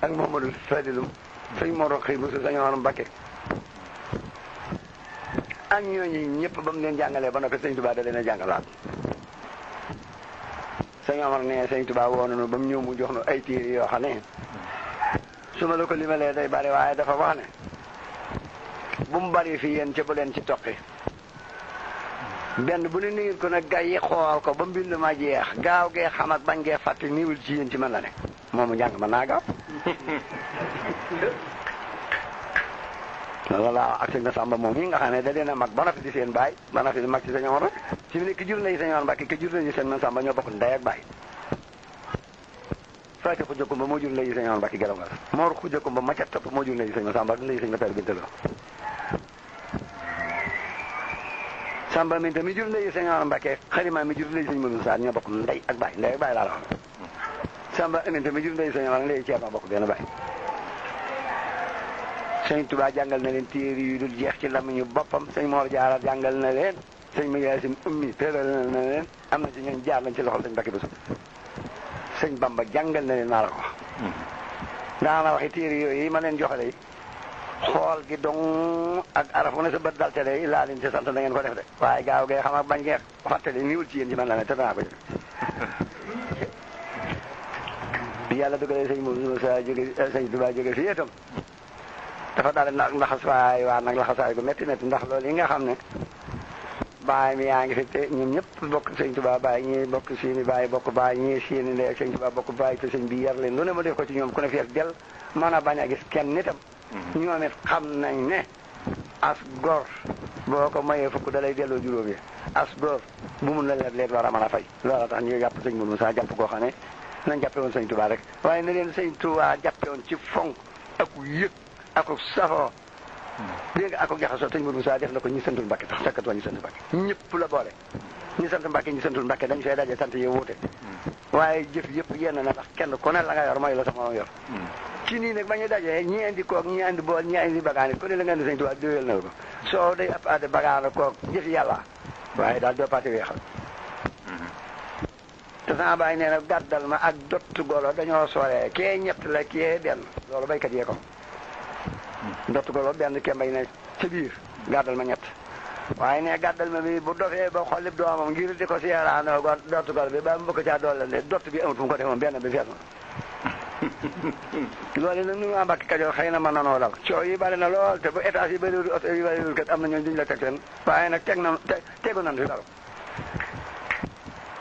Speaker 2: ak Mamadou Fadilou sëñ Moro xëy bu sëñ Omar Mbakke ak ñooñu ñëpp ba mu leen jàngalee ba noppi sëñ Tuubaa da leen a jàngalaat sëñ Omar ne sëñ Tuubaa woo nañu ba mu ñëw mu jox nu ay téere yoo xam ne su ma la ko limalee day bari waaye dafa wax ne bu mu bari fi yéen ca bu leen ci toqi benn bu ne ngeen ko nag gay yi xool ko ba mbind ma jeex gaaw gee xam ak bañ gee fàtte niwul ci yéen ci mën la ne moomu njàng mën naa gaaw loolu laa ak sëñ na Samba moom yi nga xam ne da leen a mag ba na fi di seen baay ba na fi di mag ci sëñ Omar rek ci mu ne ki jur nañu sëñ Omar Mbàkke ki jur nañu sëñ na Samba ñoo bokk ndey ak baay Faati Xuja Kumba moo jur nañu sëñ Omar Mbàkke gelaw ngal Mor Xuja Kumba ma ca topp moo jur nañu sëñ na Samba nañu sëñ na Père Bintaloo Samba mi tamit jur nañu sëñ Omar Mbàkke Xarima mi jur nañu sëñ Mënu Saar ñoo bokk ndey ak baay laa la wax Samba mi tamit jur nañu sëñ Omar léegi Ceerno bokk benn baay sëñ Tuubaa jàngal na leen téere yu dul jeex ci lamiñu boppam sëñ Mor Jaara jàngal na leen sëñ ma Yaasin ummi tëral na leen am na ci ñooñ jaar lañ ci loxol sëñ Mbàkke Buso sëñ Bamba jàngal na leen maa la ko wax daana waxi téere yooyu yi ma leen joxale yi xool gi dong ak araf wu ne sa bët dal te day laa leen ci sant na ngeen ko def de waaye gaaw gee xam ak bañ ngee fàttali niwul ci yéen ci man la ne te danaa ko jëf bi yàlla dugalee sëñ Moussa jóge sëñ Tuubaa jóge fii itam dafa daal nag laxasaay waa nag laxasaay gu métti ndax loolu yi nga xam ne baay mi yaa ngi fi te ñun ñëpp bokk sëñ Tuubaa baay ñii bokk seeni baay bokk baay ñii seeni ndey ak sëñ Tuubaa bokk baay te sëñ bi yar leen lu ne ma def ko ci ñoom ku ne fees del mën a bañ a gis kenn nitam ñoom it xam nañ ne as gor boo ko mayee fukk da lay delloo juróom yi as gor bu mun la leen war a mën a fay loola tax ñu jàpp sëñ Mourou Moussa jàpp koo xam ne nañ jàppe woon sëñ Tuubaa rek waaye na leen sëñ Tuubaa jàppe woon ci fonk ak yëg ak safoo dégg nga ak jaxasoo sëñ Mourou Moussa def na ko ñi santul Mbàkke tax fekkatoo ñi sant Mbàkke ñëpp la boole ñi sant Mbàkke ñi santul Mbàkke dañ fay daje sant yi wuute waaye jëf yëpp yenn na ndax kenn ku ne la nga yor mooy la sama yor ci nii nag ba ñu dajee ñi indi koog ñi indi bool ñi indi bagaani ku ne la nga indi sëñ Tuubaa doyal na ko soo day ëpp adde bagaana koog jëf yàlla waaye daal doo paati weexal te sama baay nee na gàddal ma ak dott golo dañoo soree kee ñett la kee benn loolu baykat yee ko dott golo benn ke mbay ne ca biir gàddal ma ñett waaye ne gàddal ma bi bu dofee ba xollib doomam ngir di ko seeraanoo go dott golo bi ba mu bëgg caa dooleel dott bi amut fu mu ko defoon benn bi fees na loolu nag nu Mbàkke Kajoor xëy na mën nanoo dal coow yi bari na lool te bu état yi bëriwul oto yi bëriwul kat am na ñooñu duñu la teg seen waaye nag tegu nan fi dal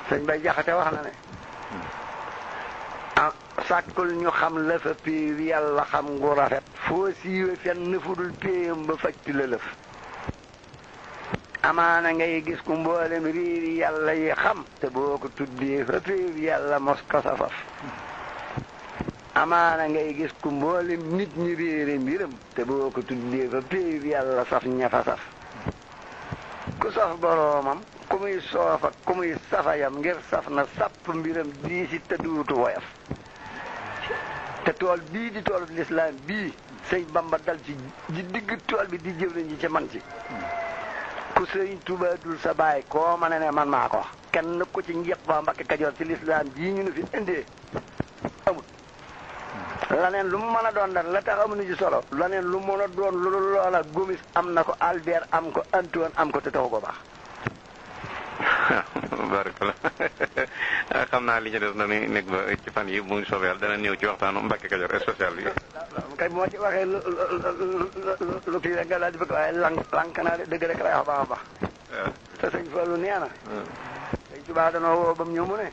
Speaker 2: sëñ Bay Jaxate wax na ne ah sàkkul ñu xam la fa péew yàlla xam ngu rafet foo siiwe fenn fudul péeyam ba fajti la lëf amaana ngay gis ku mboolem réeri yàlla yi xam te boo ko tuddee fa péew yàlla mos ko sa faf amaana ngay gis ku mboolem nit ñi réere mbiram te boo ko tuddee fa péew yàlla saf ñafa saf ku saf boroomam ku muy soofa ku muy safayam ngir saf na sàpp mbiram diisi te duutu woyof te tool bii di toolu lislaam bii sëñ Bamba dal ci di digg tool bi di jëwriñ ji ci man ci ku sëñ Tuubaa dul sa baay koo mën a ne man maa ko wax kenn ku ci njëpp waa Mbakke Kajoor ci lislaam bii ñu ne fi indee amul laneen lu mu mën a doon dal la tax amuñu ci solo laneen lu mën a doon lu loola Gomis am na ko Albert am ko Antoine am ko te taxu ko baax
Speaker 3: barakallah xam naa li ñu des na ni nekk ba ci fan yi bu soobee yàlla dana ñëw ci waxtaanu Mbakke Kajoor spécial bi
Speaker 2: kay bu ma ci waxee lu kii rek nga daal di bëgg waaye lank naa de dëgg rek lay wax baax a baax te sëñ Fallu nee na sëñ Tuubaa danoo woo ba mu ñëw mu ne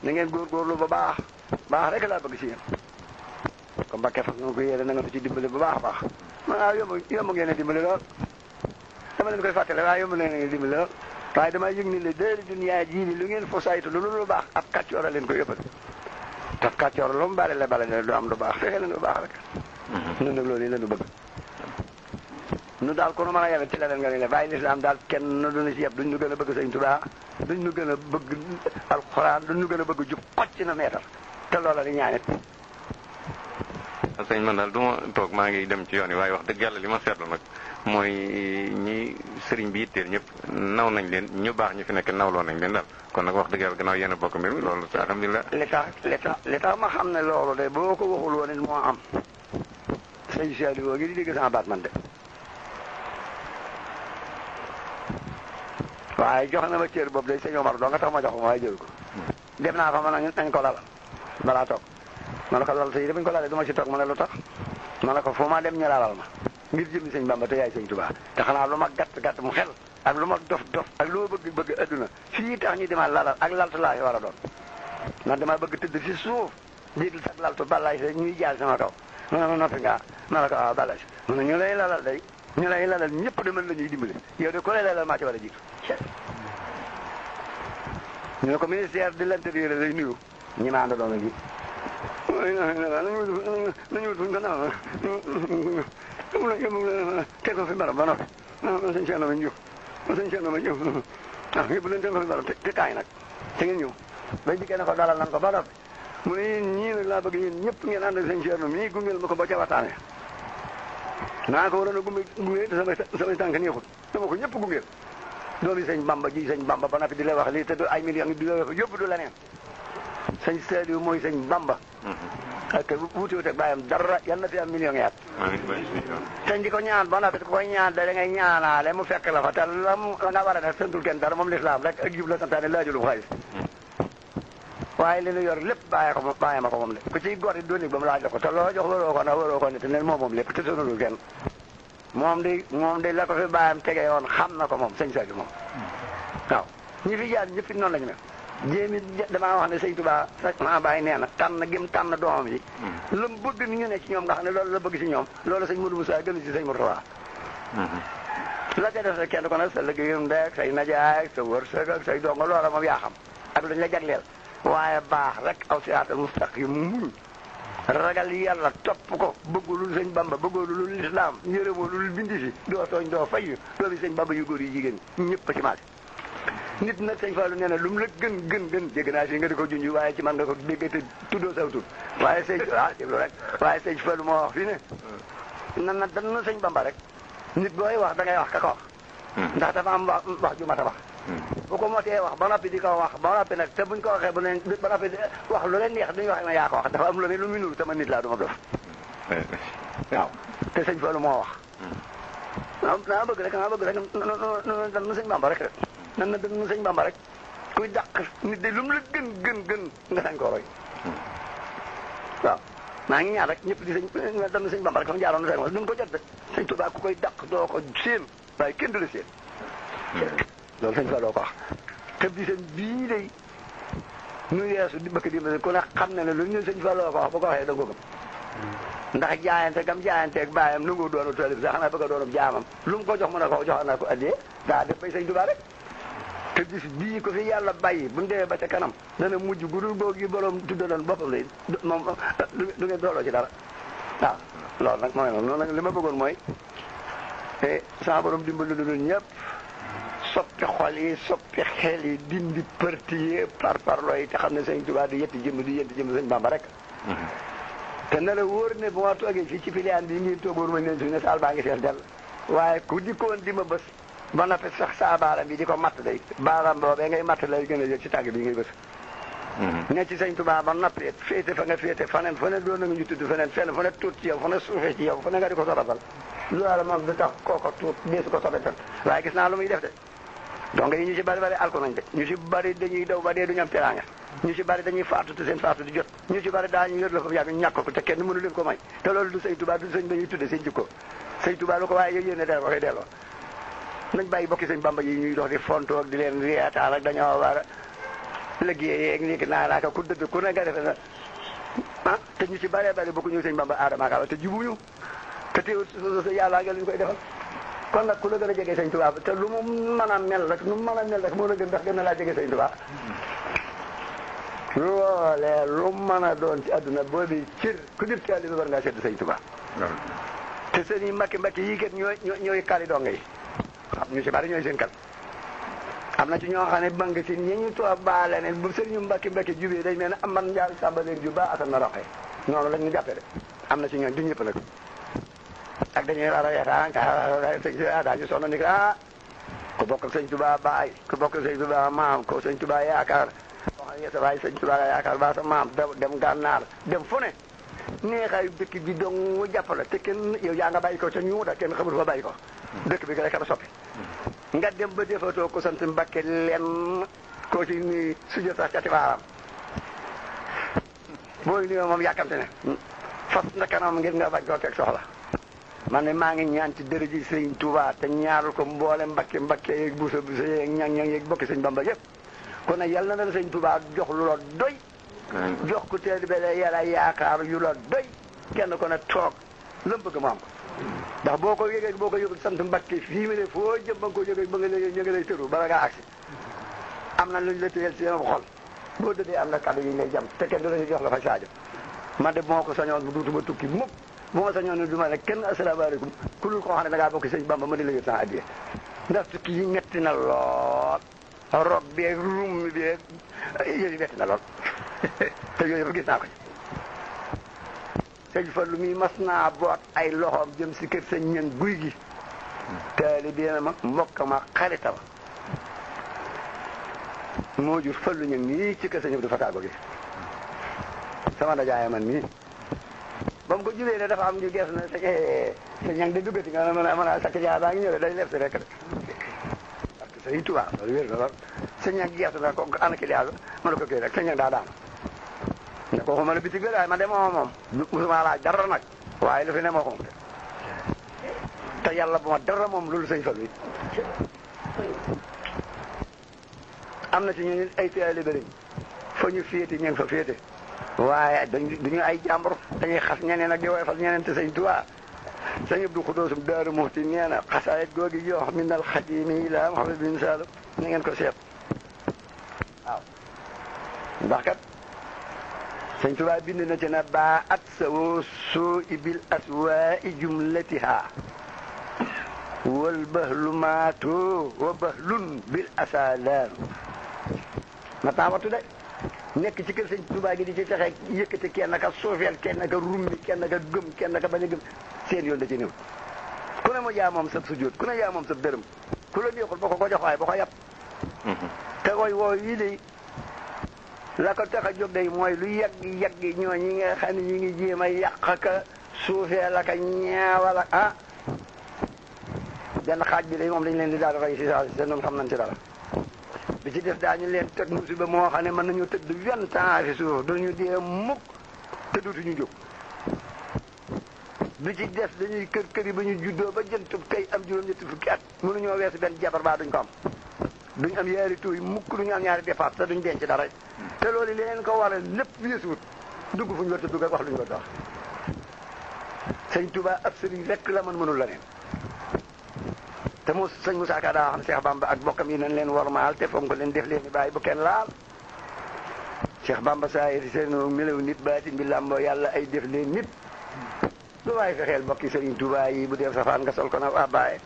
Speaker 2: na ngeen góorgóorlu ba baax rek laa bëgg si yéen ko Mbakke fas nga ko yéene na nga ci dimbali bu baax a baax man yomb ngeen a dimbali lool dama leen koy fàttale waaye yomb leen a dimbali lool waaye damaa yëg ni le déeri duniyaa jii ni lu ngeen fo saytu lu baax ab kàccoor a leen ko yëppal te kàccoor lu mu bari la bala ne du am lu baax fexe leen lu baax rek ñun nag loolu yi la ñu bëgg nu daal ko nu mën a yebe ci leneen nga ne la bàyyi lislaam daal kenn duñu ci yeb duñ ñu gën a bëgg sëñ Tuubaa duñ ñu gën a bëgg alxuraan duñ ñu gën a bëgg jub xocc na meetar te loola di ñaanit
Speaker 3: sëñ man daal du ma toog maa ngi dem ci yoon yi waaye wax dëgg yàlla li ma seetlu nag mooy ñi sëriñ bi yitteel ñëpp naw nañ leen ñu baax ñu fi nekk nawloo nañ leen daal kon nag wax dëgg yàlla gannaaw yéen a bokk mbir mi loolu alhamdulilah
Speaker 2: li tax ma xam ne loolu de boo ko waxul woon it moo am sëñ Saliou ngi di dégg sama baat man de waaye jox na ma cër boobu day sëñ Omar doo nga tax ma jox ko waaye jël ko dem naa fa ma nañ ko lalal balaa toog ma ne ko lal sëy dañ ko lalee du ma ci toog ma ne lu tax ma ne ko fu ma dem ñu lalal ma ngir jëmi sëñ Bamba te yaay sëñ Tuubaa te xanaa lu ma gàtt mu xel ak lu ma dof ak lu ma bëgg adduna fii tax ñu dema lalal ak laltu laa war a doon man dama bëgg tëdd si suuf jiital sax laltu balaay sa ñuy jaal sama kaw ma ne ma noppi ngaa ma ne ko waaw balaay mu ne ñu lay lalal day ñu lay lalal ñëpp de mën la ñuy dimbale yow de ku lay lalal maa ci war a jiitu ñu ne ko ministère de l'intérieur lay nuyu ñi ma ànd doon ak yi nañu wut fuñ ko naaw teg ko fi barab ba noppi sëñ Cheikh ma ñëw sëñ Cheikh ma ñëw yëpp leen teg ko fi barab te kaay nag te ngeen ñëw bay dikkee ne ko dalal nan ko ba noppi mu ne yéen ñii nag laa bëgg yéen ñëpp ngeen ànd ak sëñ Cheikh mii gungeel ma ko ba ca waxtaane naa ko waroon a gunge te samay tànk neexut dama ko ñëpp gungeel doomi sëñ Bamba ji sëñ Bamba ba noppi di la wax lii te du ay millions di la wax yóbbu du leneen sëñ Saliou mooy sëñ Bamba ak wuute ak bàyyam dara yal na fi am million yaat sëñ di ko ñaan ba noppi ku koy ñaan da ngay ñaanaale mu fekk la fa te la nga war a def santul kenn dara moom lislaam rek ak jub la santaane laajulu xaalis waaye li nu yor lépp bàyyi ma ko moom de ku ciy gor it dooni ba mu laaj la ko te loo jox waroo ko ne te neen moom lépp te sonalul kenn moom de la ko fi bàyyam tege yoon xam na ko moom sëñ Saliou moom waaw ñi fi jaar ñëpp noonu lañu mel jéemi damaa wax ne sëñ Tuubaa maa bàyyi nee na tànn gëm tànn doomam yi lu mu bëgg ni ñu ne ci ñoom nga xam ne loolu la bëgg ci ñoom loolu sëñ Modou Moussa gën ci sëñ Mourtada la ca def rek kenn ko nag sa liggéeyum ndeek say najaay sa wërsëg ak say dongo loola moom yaa xam ak luñ la jagleel waaye baax rek aw siraatal mustaqim muñ ragal yàlla topp ko bëggulul sëñ Bamba bëggulul lislaam yërëmoolul bindi si doo tooñ doo fay doomi sëñ Bamba yu góor yi jigéen ñëpp ci maase nit nag sëñ Fallou nee na lu mu la gën dégg naa si nga di ko junj waaye ci man nga ko dégg te tuddoo saw tur waaye sëñ déglu rek waaye sëñ Fallou moo wax fii ne na dan sëñ Bamba rek nit booy wax da ngay wax ka ko wax ndax dafa am wax ju mat a wax bu ko motee wax ba noppi di ko wax ba noppi nag te buñ ko waxee ba noppi wax lu leen neex duñu wax ne yaa ko wax dafa am lu ne lu mu nuru tama nit laa du ma dof waaw te sëñ Fallou moo wax naa bëgg rek na sëñ Bamba rek nan na dëgg sëñ Bamba rek kuy dàq nit de lu mu la gën nga sañ ko roy waaw maa ngi ñaan rek ñëpp di sëñ Bamba rek fa jaaroon na sëñ duñ ko jot de sëñ Tuubaa ku koy dàq doo ko séen waaye kenn du la séen loolu sëñ Tuubaa doo ko wax te di sëñ bii day nu yeesu di bëgg dimbali ku ne xam na ne lu ñu sëñ Fallou ko wax bu ko waxee da nga ko gëm ndax jaayante gam jaayanteeg baayam nu ngu doonu talib sax xanaa bëgg a doonub jaamam lu mu ko jox mu ne ko joxoon naa ko addee daa def bay sëñ Tuubaa rek te bis bii ko fi yàlla bàyyi bu ñu demee ba ca kanam dana mujj gudul googu yi borom tuddaloon boppam lay moom du ngeen tolloo ci dara waaw loolu nag mooy noonu nag li ma bëggoon mooy sama borom dimbali lu ñun ñëpp soppi xol yi soppi xel yi dindi përti yi parparloo yi te xam ne sëñ Tuubaa di yetti jëm sëñ Bamba rek te na la wóor ne bu ma toogee fii ci filiane bi ngeen toog wóor ma leen suñu ne saal baa ngi fees dell waaye ku dikkoon di ma bës ba noppi sax saa baaram bi di ko matt day baaram boobee ngay matt lay gën a yëg ci tàgg bi ngay bës ne ci sëñ Tuubaa ba noppi féete fa nga féete faneen fa ne doon na nga ñu tudd feneen fenn fa ne tuut ci yow fa ne suufee ci yow fa ne nga di ko sorabal loolu moom du tax kooko tuut deesu ko sobetal waaye gis naa lu muy def de donc yi ñu ci bari alko nañ de ñu ci bari dañuy daw ba dee duñu am teraanga ñu ci bari dañuy faatu te seen faatu di jot ñu ci bari daañu yor la ko yàgg ñu ñàkk ko te kenn mënu leen ko may te loolu du sëñ Tuubaa du sëñ dañuy tudde seen jikko sëñ Tuubaa lu ko waaye yéen ne delloo koy delloo nañ bàyyi bokki sëñ Bamba yi ñuy dox di fontoog di leen reetaan ak dañoo war a liggéey yeeg naaka ku dëgg ku ne nga defe na te ñu ci bari bokku ñu sëñ Bamba aadama ka te jibuñu te teewul sa yàlla nga leen koy defal kon nag ku la gën a jege sëñ Tuubaa te lu mu mën a mel rek moo la gën ndax gën na laa jege sëñ Tuubaa loolee lu mën a doon ci àdduna boobu cër ku dib taalibe war ngaa sedd sëñ Tuubaa te seen i mbakki yii kat ñooy kali donga yi xam ñu ci bari ñooy seen kal am na ci ñoo xam ne bëgg si ñi ñu toog baale ne bu sëriñu mbakki jubee dañ mel ne am man njaal sàmba leen ju ba asan na roxee noonu lañ ñu jàppee de am na ci ñoom du ñëpp nag ak dañuy rara yeetaan daañu sonn ni ku bokk ak sëñ Tuubaa baay ku bokk ak sëñ Tuubaa maam ko sëñ Tuubaa yaakaar sa baay sëñ Tuubaa yaakaar ba sa maam dem gànnaar dem fu ne neexaayu dëkk bi dong jàppale te kenn yow yaa nga bàyyi ko ca ñuuda kenn xamul fa bàyyi ko dëkk bi rek a soppi nga dem ba defatoo ko sant Mbàkke leen koo ci ni sujjo sax cati baaram booy nuyoo moom yàkkamte ne fas na kanam ngir nga bañ koo teg soxla man ne maa ngi ñaan ci dërëji sëñ Tuubaa te ñaarul ko mboole Mbàkke yeeg buusa yeeg ñang yeeg bokki sëñ Bamba yëpp kon nag yàlla na la sëñ Tuubaa jox lu la doy jox ko teel be yàlla yaakaar yu la doy kenn ko ne toog lam bëgg mu am ndax boo ko yëgee sant Mbàkke fii mu ne foo jëm ba nga ko yëgee ba nga lay tëru bala ngaa agsi am na luñ la téyel ci seen xol boo dëddee am na kàddu yi ngay jam te kenn du la jox la fa saajo man de bu ma ko sañoon bu duutuma tukki mukk bu ma sañoon ne du ma ne kenn asalaamaaleykum ku dul koo xam ne da ngaa bokk sëñ Bamba ma di la yët sans addiya ndax tukki yi metti na lool rob beeg rum beeg yooyu metti na lool te yooyu yëpp gis naa ko ci sëñ Fallu mi mas naa boot ay loxoom jëm si kër sëñ ñen guy gi taalibe ma mbokk ma xaritam moo jur Fallu ñen nii ci kër sëñ Abdou Fataago gi sama ndajaay man nii ba mu ko jubee ne dafa am ñu gees na sa ñang de duggati nga mën a sakk jaa baa ngi ñëw day lef si rek de parce que sëñ Tuubaa loolu wér na lool sa ñang gees na ko ana kiliyaas ma ne ko kii rek sa ñang daa daanu ne ko xuma la bitig bi man de moom musuma laaj dara nag waaye lu fi ne moo ko moom te yàlla bu ma dara moom loolu sëñ Fallu am na ci ñu ay taalibe lañ fa ñu féete ñu ngi fa féete waaye duñu ay jàmbur dañuy xas ñeneen ak di woy fas ñeneen te sëñ Tuubaa sëñ Abdu Xudoosum Daaru Muxti nee na xasaayit googi jox min al xadimi ila Muhammad bin Saalum na ngeen ko seet waaw ndax kat sëñ Tuubaa bind na ci na baa at sawoo soo ibil aswaa'i jumlatiha wal bahlu maatoo wa bahlun bil asalaan ma taawatu de nekk ci kër sëñ Tuubaa gi di ci fexe yëkkati kenn ka suufeel kenn ka rummi kenn ka gëm kenn ka bañ a gëm seen yoon da ci néew ku ne mu yaa moom sab sujjóot ku ne yaa moom sab dërëm ku la neexul ba ko ko jox waaye ba ko yàpp te koy woo yii de la ko tax a jóg day mooy lu yàgg ñoo ñi nga xam ne ñi ngi jéem a yàq ka suufeel ak a ñaawal ak benn xaaj bi day moom dañ leen di daal di rey si saa si te ñoom xam nañ ci dara bi ci def daañu leen teg musiba moo xam ne mën nañu tëdd 20 ans fi suuf dañu dee mukk te dootuñu jóg bi ci def dañuy kër yi ba ñu juddoo ba jëntub kay am juróom-ñetti fukki at mënuñoo weesu benn jabar baa duñ ko am duñ am yaari tuuy mukk duñu am ñaari dépasse te duñ denc dara te loolu li leen ko waral lépp weesuut dugg fu ñu war a dugg ak wax lu ñu war a wax sëñ Touba ab sëriñ rek la mënul la neen te mu sëñ Moussa Ka daa xam Cheikh Bamba ak bokkam yi nañ leen wormaal te fonk leen def leen ni bàyyi bu kenn laal Cheikh Bamba saa yi seen melaw nit baati bi làmboo yàlla ay def leen nit lu waaye fexeel bokki sëriñ Touba yi bu dee safaan nga sol ko na bàyyi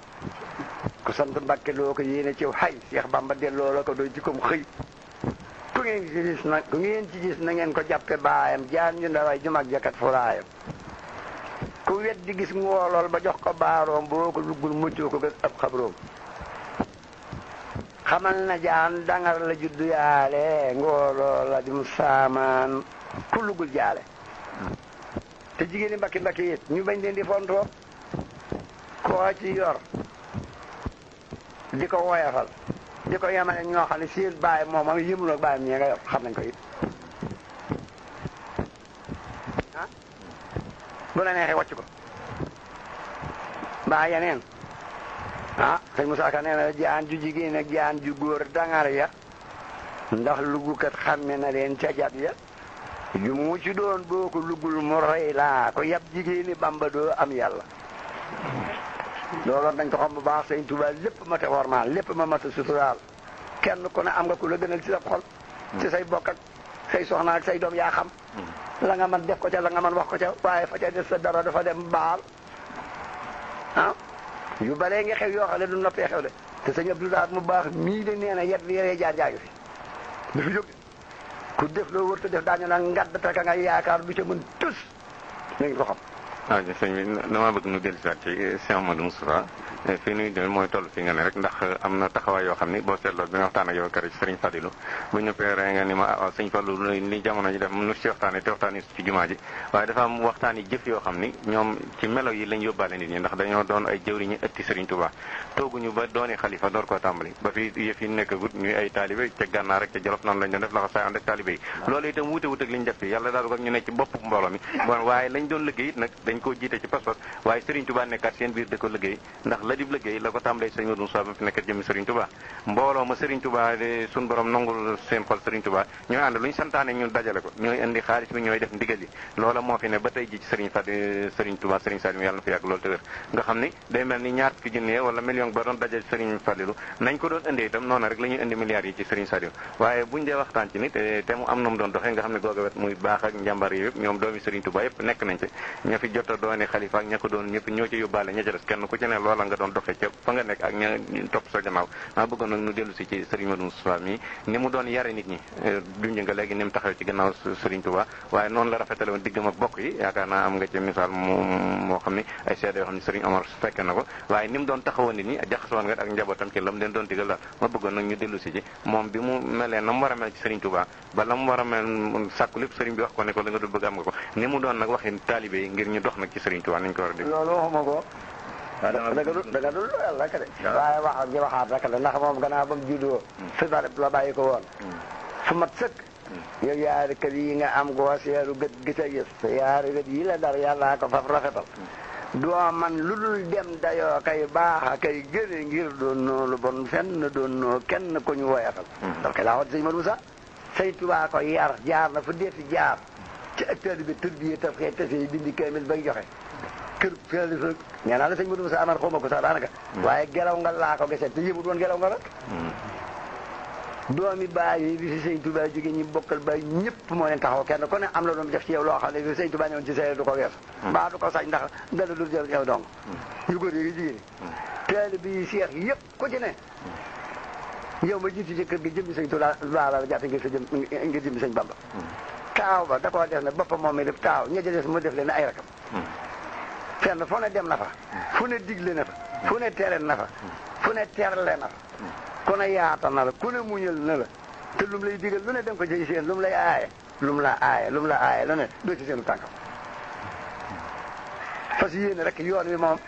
Speaker 2: ku sant Mbàkke loo ko yéene ciw xay Cheikh Bamba delloo la ko doy jikkoom xëy ku ngeen ci gis na ngeen ko jàppe baayam jaan ñu ndaway ju mag jakat furaayam ku wet di gis ngoolool ba jox ko baaroom boo ko luggul muccoo ko gës ab xabroom xamal na jaan dangar la juddu yaale ngoolool la dim saamaan ku luggul jaale te jigéeni mbakki it ñu bañ leen di fontoo koo ci yor di ko woyafal di ko yemale ñoo xam ne seen baay moom am yëmul ak baayam ñee nga yor xam nañ ko it ah bu la neexee wàcc ko mbaa yeneen ah sëñ Moussa Ka nee na jaan ju jigéen ak jaan ju góor dangar ya ndax lugukat xamme na leen ca jat ya yu mu ci doon boo ko lugul mu rey laa ko yab jigéeni Bamba doo am yàlla looloon dañ ko xam bu baax sëñ Touba lépp ma te wormaal lépp ma mat a suturaal kenn ku ne am nga ku la gënal ci sa xol ci say bokk ak say soxna ak say doom yaa xam la nga mën def ko ca la nga mën wax ko ca waaye fa ca def sa dara dafa dem baal ah yu baree nga xew yoo xam ne du noppee xew de te sëñ Abdoulaye mu baax mii de nee na yet bi yee jaar jaayu fi du fi jóg ku def loo wër te def daañu nag ngadd te ka nga yaakaar du ca mën tus nañ ko xam
Speaker 3: waaw sëñ bi dama bëgg nu dellusiwaat ci Cheikh Amadou Moustapha fii nuy demee mooy toll fi nga ne rek ndax am na taxawaay yoo xam ni boo seetloo bi nga waxtaan ak yow kër ci Sëriñ Fadilou bu ñëppee rek nga ni ma waaw sëñ Fallou li jamono ji def nu ci waxtaane te waxtaan yi ci jumaa ji waaye dafa am waxtaan yi jëf yoo xam ni ñoom ci melo yi lañ yóbbaale nit ñi ndax dañoo doon ay jëwriñu ëtti Sëriñ Touba tooguñu ba dooni xalifa door koo tàmbali ba fi yëf yi nekkagut ñuy ay taalibe ca gànnaar rek ca Jolof noonu lañ doon def la ko saa ànd ak taalibe yi loolu itam wuute ak li ñu def fi yàlla daal ko ñu ne ci bopp mbooloo mi bon waaye lañ doon liggéey it nag dañ koo jiite ci pas-pas waaye Sëriñ Touba nekkaat seen biir da ko liggéey ndax la dib liggéey la ko tàmbalee sëñ Modou Moussa ba fi nekkat jëmmi Sëriñ Touba mbooloo ma Sëriñ Touba suñ borom nangul seen xol Sëriñ Touba ñooy ànd lu ñu santaane ñun dajale ko ñooy indi xaalis bi ñooy def ndigal yi loola moo fi ne ba tey ji ci Sëriñ Fadi Sëriñ Touba Sëriñ Salim yàlla na fi yàgg loolu te wér nga xam ni day mel ni ñaar fukki junni wala million ba doon dajale Sëriñ Fadilu nañ ko doon indee itam noonu rek la ñuy indi milliards yi ci Sëriñ Salim waaye buñ dee waxtaan ci nit te mu am na mu doon doxee nga xam ne googa wet muy baax ak njàmbar yi yëpp ñoom doomi Sëriñ Touba yëpp nekk nañ ci ña fi jot a doone xalifa ak ña ko doon ñëpp ñoo ci yóbbaale ña ca des kenn ku ci ne loola nga doon doxee ca fa nga nekk ak ña topp sa gannaaw maa bëggoon nag nu dellu si ci Sëriñ Modou Moustapha mi ni mu doon yare nit ñi duñ nga léegi ni mu taxaw ci gannaaw Sëriñ Touba waaye noonu la rafetale woon diggam ak bokk yi yaakaar naa am nga ci misaal moo xam ni ay seede yoo xam ne Sëriñ Omar fekk na ko waaye ni mu doon taxawoon nit ñi jaxasoon nga ak njabootam ci la mu leen doon digal daal ma bëggoon nag ñu dellu si ci moom bi mu melee na mu war a mel ci Sëriñ Touba ba la mu war a mel sàkku lépp sëriñ bi wax ko ne ko la nga dul bëgg am nga ko ni mu doon nag waxi taalibe yi ngir ñu dox nag ci Sëriñ Touba nañ ko war a dégg
Speaker 2: loolu waxuma ko da nga dul loyal rek de waaye wax ji waxaat rek la ndax moom gannaaw ba mu juddoo fi barab la bàyyi ko woon fu mat sëkk yow yaari kër yi nga am goo seeru gët gi ca gis yaari gët yi la dar yàllaa ko faf rafetal doo man lu dul dem dayoo kay baaxa kay gëne ngir doon noo lu bon fenn doon noo kenn ko ñu woyafal dal koy laa xoot sëñ Modou Moussa sëñ Tuubaa ko yar jaar na fu deeti jaar ci acteur bi tërbiye taf xee tase yi bindi kaamil bay joxe kër xalifa nee naa la sëñ Modou Moussa amar xawma ko sax daanaka waaye gelaw nga laa ko gese te yëmut woon gelaw nga la doomi baay bi fi sëñ Touba jóge ñi bokkal baay ñëpp moo leen taxaw kenn ku ne am la doon def ci yow loo xam ne fi sëñ Touba ñëwoon ci sey du ko wees mbaa du ko sañ ndax dala dul jël yow dong yu góor yi jigéen teel bi seex yëpp ku ci ne yow ma jiitu ci kër gi jëmmi sëñ Touba la jàppe ngir jëmmi sëñ Bamba taaw ba da koo def ne boppam moom mi def taaw ña des mu def leen ay rakam fenn fu ne dem na fa fu ne digle na fa fu ne tere na fa fu ne terle na fa ku ne yaata na la ku ne muñal na la te lu mu lay digal lu ne dem ko ci seen lu mu lay aaye lu mu la aaye lu ne doo ci seenu tànkam fas yéene rek yoon wi moom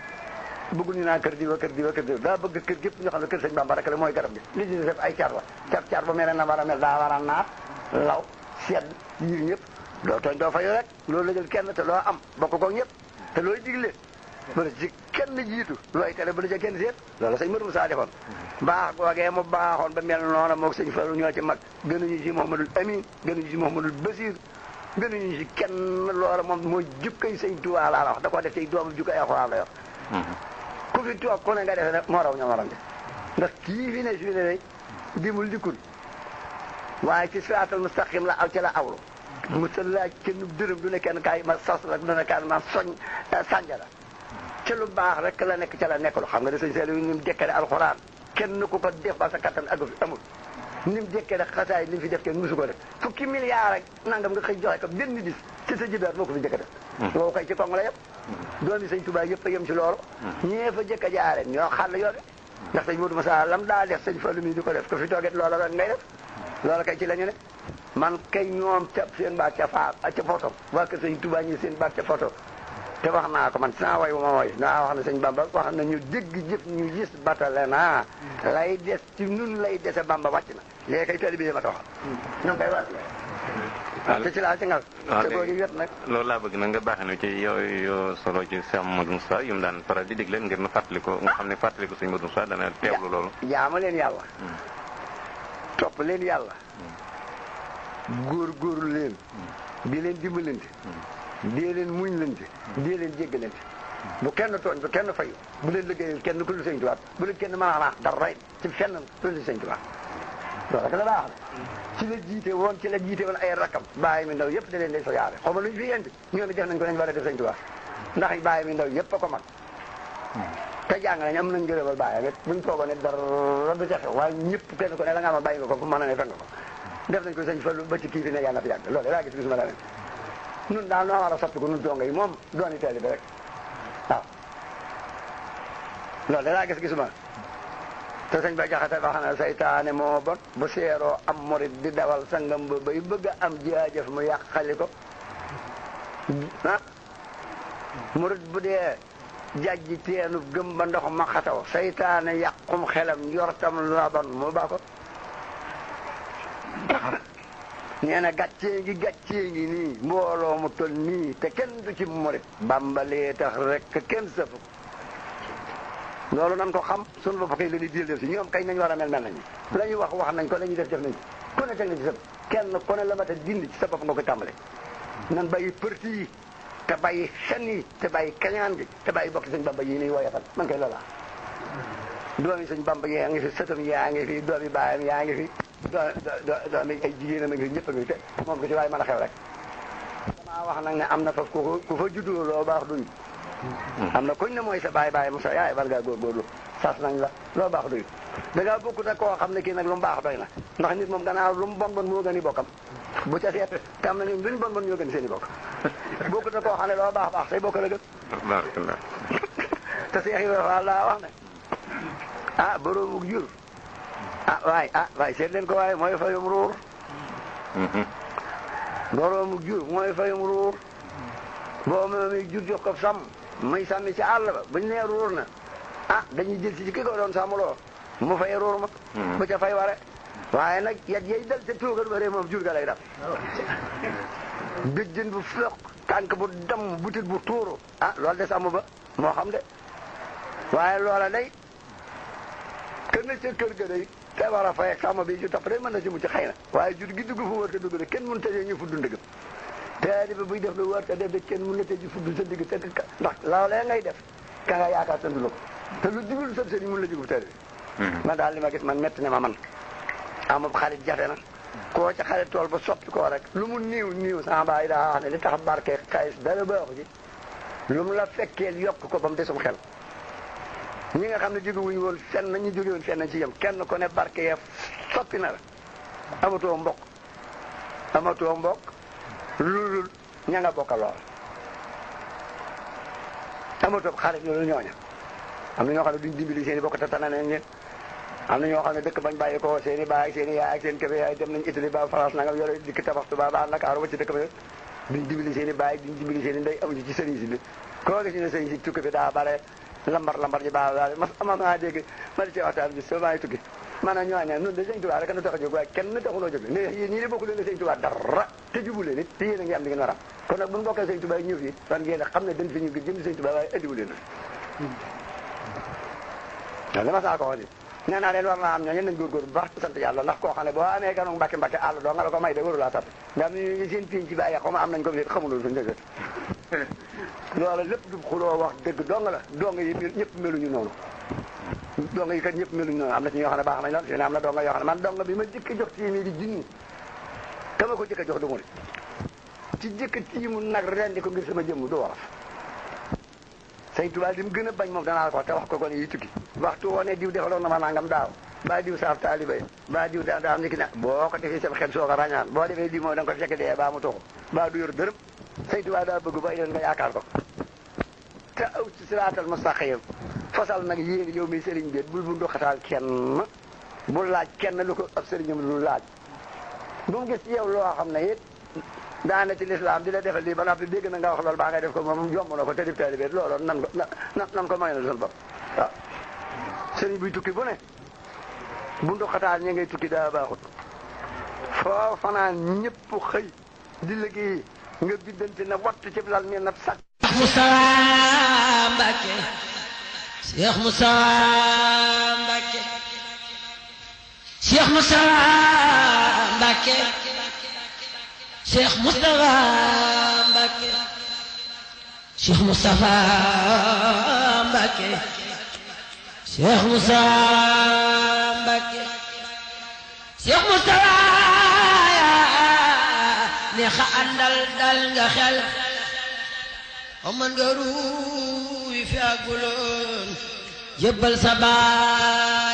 Speaker 2: bëggul ñu naan kër diwa daa bëgg kër gépp ñoo xam ne kër sëñ Bamba rek la mooy garab gi li ci def ay caat wa caat ba mel na war a mel daa war a naat law sedd yiir ñëpp doo tooñ doo fayu rek loolu la jël kenn te loo am bokk ko ñëpp te looy digle ba la jig kenn jiitu looy tere bu la ca kenn seet loolu sëñ Modou Moussa defoon baax googee mu baaxoon ba mel noonu moog sëñ Fallu ñoo ci mag gënuñu ci Mouhamadul Amin gënuñu ci Mouhamadul Basir gënuñu ci kenn loola moom mooy jukkay sëñ Tuubaa laa la wax da koo def ci doomu jukkay alxuraan la yor ku fi toog ku ne nga defe ne moo raw ñoo morom ndax kii fi ne day dimul dikkul waaye ci siraatal mustaqim la aw ci la awlu mu sa laaj kenn dërëm du ne kenn kaay ma sas la du ne kaay ma soñ sànja la ca lu baax rek la nekk ca la nekkul xam nga ne sëñ Saliou ni mu dekkale alxuraan kenn ku ko def ba sa kattan ak fi amul ni mu dekkale xasaay li mu fi def kenn musu ko def fukki milliards rek nangam nga xëy joxe ko benn bis ci sa jibaat moo ko fi jëkk a def loolu kay ci kong la yëpp doomi sëñ Tuubaa yëpp a yem ci loolu ñee fa jëkk a jaare ñoo xàll yoon ndax sëñ Modou Moussa lam daa def sëñ Fallu mi di ko def ko fi tooget loola rek ngay def loola kay ci la ñu ne man kay ñoom ca seen baat ca faar ca photo waa kër sëñ Tuubaa ñi seen baat ca photo te wax naa ko man saa way ma way naa wax na sëñ Bamba wax na ñu dégg jëf ñu gis batale naa lay des ci nun lay dese Bamba wàcc na léegi kay tali bi ma taxal ñoom kay wàcc te ci laa ci ngal te boo gi wet nag
Speaker 3: loolu laa bëgg nag nga baaxee nu ci yoo solo ci Cheikh Modou Moussa yu mu daan faral di digle ngir nu fàttaliku nga xam ne fàttaliku sëñ Modou Moussa dana teewlu loolu
Speaker 2: jaama leen yàlla topp leen yàlla góorgóorlu leen di leen dimbalante dee leen muñlante dee leen jéggalante bu kenn tooñ bu kenn fayu bu leen liggéeyal kenn ku dul sëñ Tuubaa bu leen kenn mën a naax dara ci fenn ku dul sëñ Tuubaa loolu rek la baax ci la jiite woon ay rakam bàyyi mi ndaw yëpp da leen day soyaare xaw ma lu ñu fi indi ñoom it def nañ ko nañ war a def sëñ Tuubaa ndax bàyyi mi ndaw yëpp a ko mag te jàng nañ am nañ ngërëmal bàyyi it buñ toogoon ne dara du ca xew waaye ñëpp kenn ko ne la nga ma bàyyi nga ko fu mën a ne fekk nga ko def nañ ko sëñ Fallu ba ci kii fi ne yàlla fi yàgg loolu laa gis gisuma la leen nun daal noo war a soppi ko nun donga yi moom dooni teeli bi rek waaw loolu laa gis gisuma te sëñ ba jaxate wax na saytaane moo bon bu seeroo am murit di dawal sangam ba bay bëgg a am jaajëf mu yàqali ko ah murit bu dee jajji teenu gëm ba ndox ma xataw saytaane yàqum xelam njortam la bon mu ba ko nee na gàccee ngi nii mbooloo mu tol nii te kenn du ci murit bambalee tax rek kenn sëfu loolu nan ko xam sunu bopp kay la ñuy dil def si ñoom kay nañ war a mel nañu la ñuy wax nañ ko la ñuy def nañ ko ku ne teg na ci sa kenn ku ne la ma ta dindi ci sa bopp nga koy tàmbale nan bàyyi përti yi te bàyyi xen yi te bàyyi kañaan gi te bàyyi bokki sëñ Bamba yi nii woyofal man kay loola doomi sëñ Bamba yaa ngi fi sëtam yaa ngi fi doomi baayam yaa ngi fi doomi ay jigéenam a ngi fi ñëpp a ngi te moom ko ci waaye mën a xew rek damaa wax nag ne am na fa ku fa juddoo loo baax duñ am na kuñ ne mooy sa baay mu sa yaay war ngaa góorgóorlu sas nañ la loo baax doy da ngaa bokkut ak koo xam ne kii nag lu mu baax doy na ndax nit moom gannaaw lu mu bon moo gën i bokkam bu ca seet te am na ñun luñ bon ñoo gën seen i bokk bokkut ak koo xam ne loo baax say bokk la gën te Seex Ibra laa wax ne boroomu jur waay seet leen ko waaye mooy fayum ruur boroomu jur mooy fayum ruur boo moomee jur jox ko sàmm muy sàmmi ci àll ba buñ nee ruur na dañuy jël si ci ki ko doon sàmmloo mu fay ruur ma bu ca fay ware waaye nag yat yey dal te tuugal ba ree moom jur ga lay daf béjjën bu floq tànk bu dam butit bu tuuru loolu de sàmm ba moo xam de waaye loola day kër na ca kër ga day te war a fay ak sàmm bi ju topp day mën na ci mucc xëy na waaye jur gi dugg fu wër te dugg de kenn mënu tëjee ñu fu dund gëm te bi buy def lu wër te def de kenn mën na tëj fudd sa digg te ndax loolee ngay def ka nga yaakaar tëndu la ko te lu jugul sëb sëriñ mën la jugub tëri man daal li ma gis man métti ne ma man amul xarit jafe na koo ca xarit tool ba soppi koo rek lu mu niiw sama baay daa wax ne li tax barke xaalis dara baaxu ci lu mu la fekkeel yokk ko ba mu desum xel ñi nga xam ne jóge wuñu woon fenn ñu jóge woon fenn ci yem kenn ku ne barke ya soppi na la amatoo mbokk lulul ña nga bokka lool amatoo xarit loolu ñooña am na ñoo xam ne duñ dimbali seen i bokk te tana nañ leen am na ñoo xam ne dëkk bañ bàyyi ko seen i baay ak seen i yaay ak seen kebe yaay dem nañ Italie ba France nangam yore dikk tabax Tuubaa ba Ndakaaru ba ci dëkk ba duñ dimbali seen i baay duñ dimbali seen i ndey amuñu ci sëriñ si bi koo gis ne sëriñ si tukki bi daa bare lambar ji baa ma maa dégg ma di ci waxtaan bi so maa ngi tukki maanaam ñooñu nun de sëñ Tuubaa rek nu tax a jóg waaye kenn taxuloo jóg ne yéen ñii de bokku leen sëñ Tuubaa dara te jubu leen it te yéen a ngi am li ngeen war a am kon nag bu ñu bokkee sëñ Tuubaa ñëw fii war ngeen a xam ne dañ fi ñu jënd sëñ Tuubaa waaye andiwu leen waaw dama saa ko wax nee naa leen war naa am ñooñu nañ góorgóorlu bu baax sant yàlla ndax koo xam ne boo amee ganu mbàkke mbàkke àll doo nga la ko may de waru laa tappe nga am ñu seen piñ ci bàyyi xaw am nañ ko fi xamulul suñu dëgg loolu lépp du xuloo wax dëgg dong la dong yi ñëpp meluñu noonu dong yi kat ñëpp meluñu noonu am na ci ñoo xam ne baax nañ lool fi ne am na dong yoo xam ne man dong bi ma jëkk jox téeméeri junni kama ko jëkk jox du mu de ci jëkk tiimu nag rendi ko ngir sama jëmm du waraf Sëñ Tuubaa li mu gën a bañ moom danaa ko te wax ko kon yi tukki waxtu woo ne diw defaloon na ma nangam daaw ba diw saaf taaliba yi ba diw daa am ni ki ne boo ko defee sa xel soo ko ràññaan boo defee diw moom da nga ko fekk dee baa mu tuxu baa du yor dërëm Sëñ Tuubaa daa bëgg ba leen nga yaakaar ko te aw ci siraatal mustaqim fasal nag yéen yow mi sëriñ bi bul bu ndoxataal kenn bul laaj kenn lu ko ab sëriñam lu laaj bu mu gis ci yow loo xam ne it daana ci lislaam di la defal lii ba noppi dégg na nga wax loolu baa ngay def ko moom yomb na ko te def taalibe loolu nan ko may na suñu bopp waaw sëriñ buy tukki bu ne bu ndoxataal ñi ngay tukki daa baaxut foo fanaan ñëpp xëy di liggéey nga biddante na wattu ci lal mi na sax
Speaker 1: Moustapha Mbacké Cheikh Moustapha Mbacké Cheikh Moustapha Mbacké Cheikh Moustapha Mbacké Cheikh Moustapha Mbacké Cheikh Moustapha Mbacké Cheikh Moustapha neexa àndal dal nga xel aman nga ruuy fi àgguloon jébbal sa baay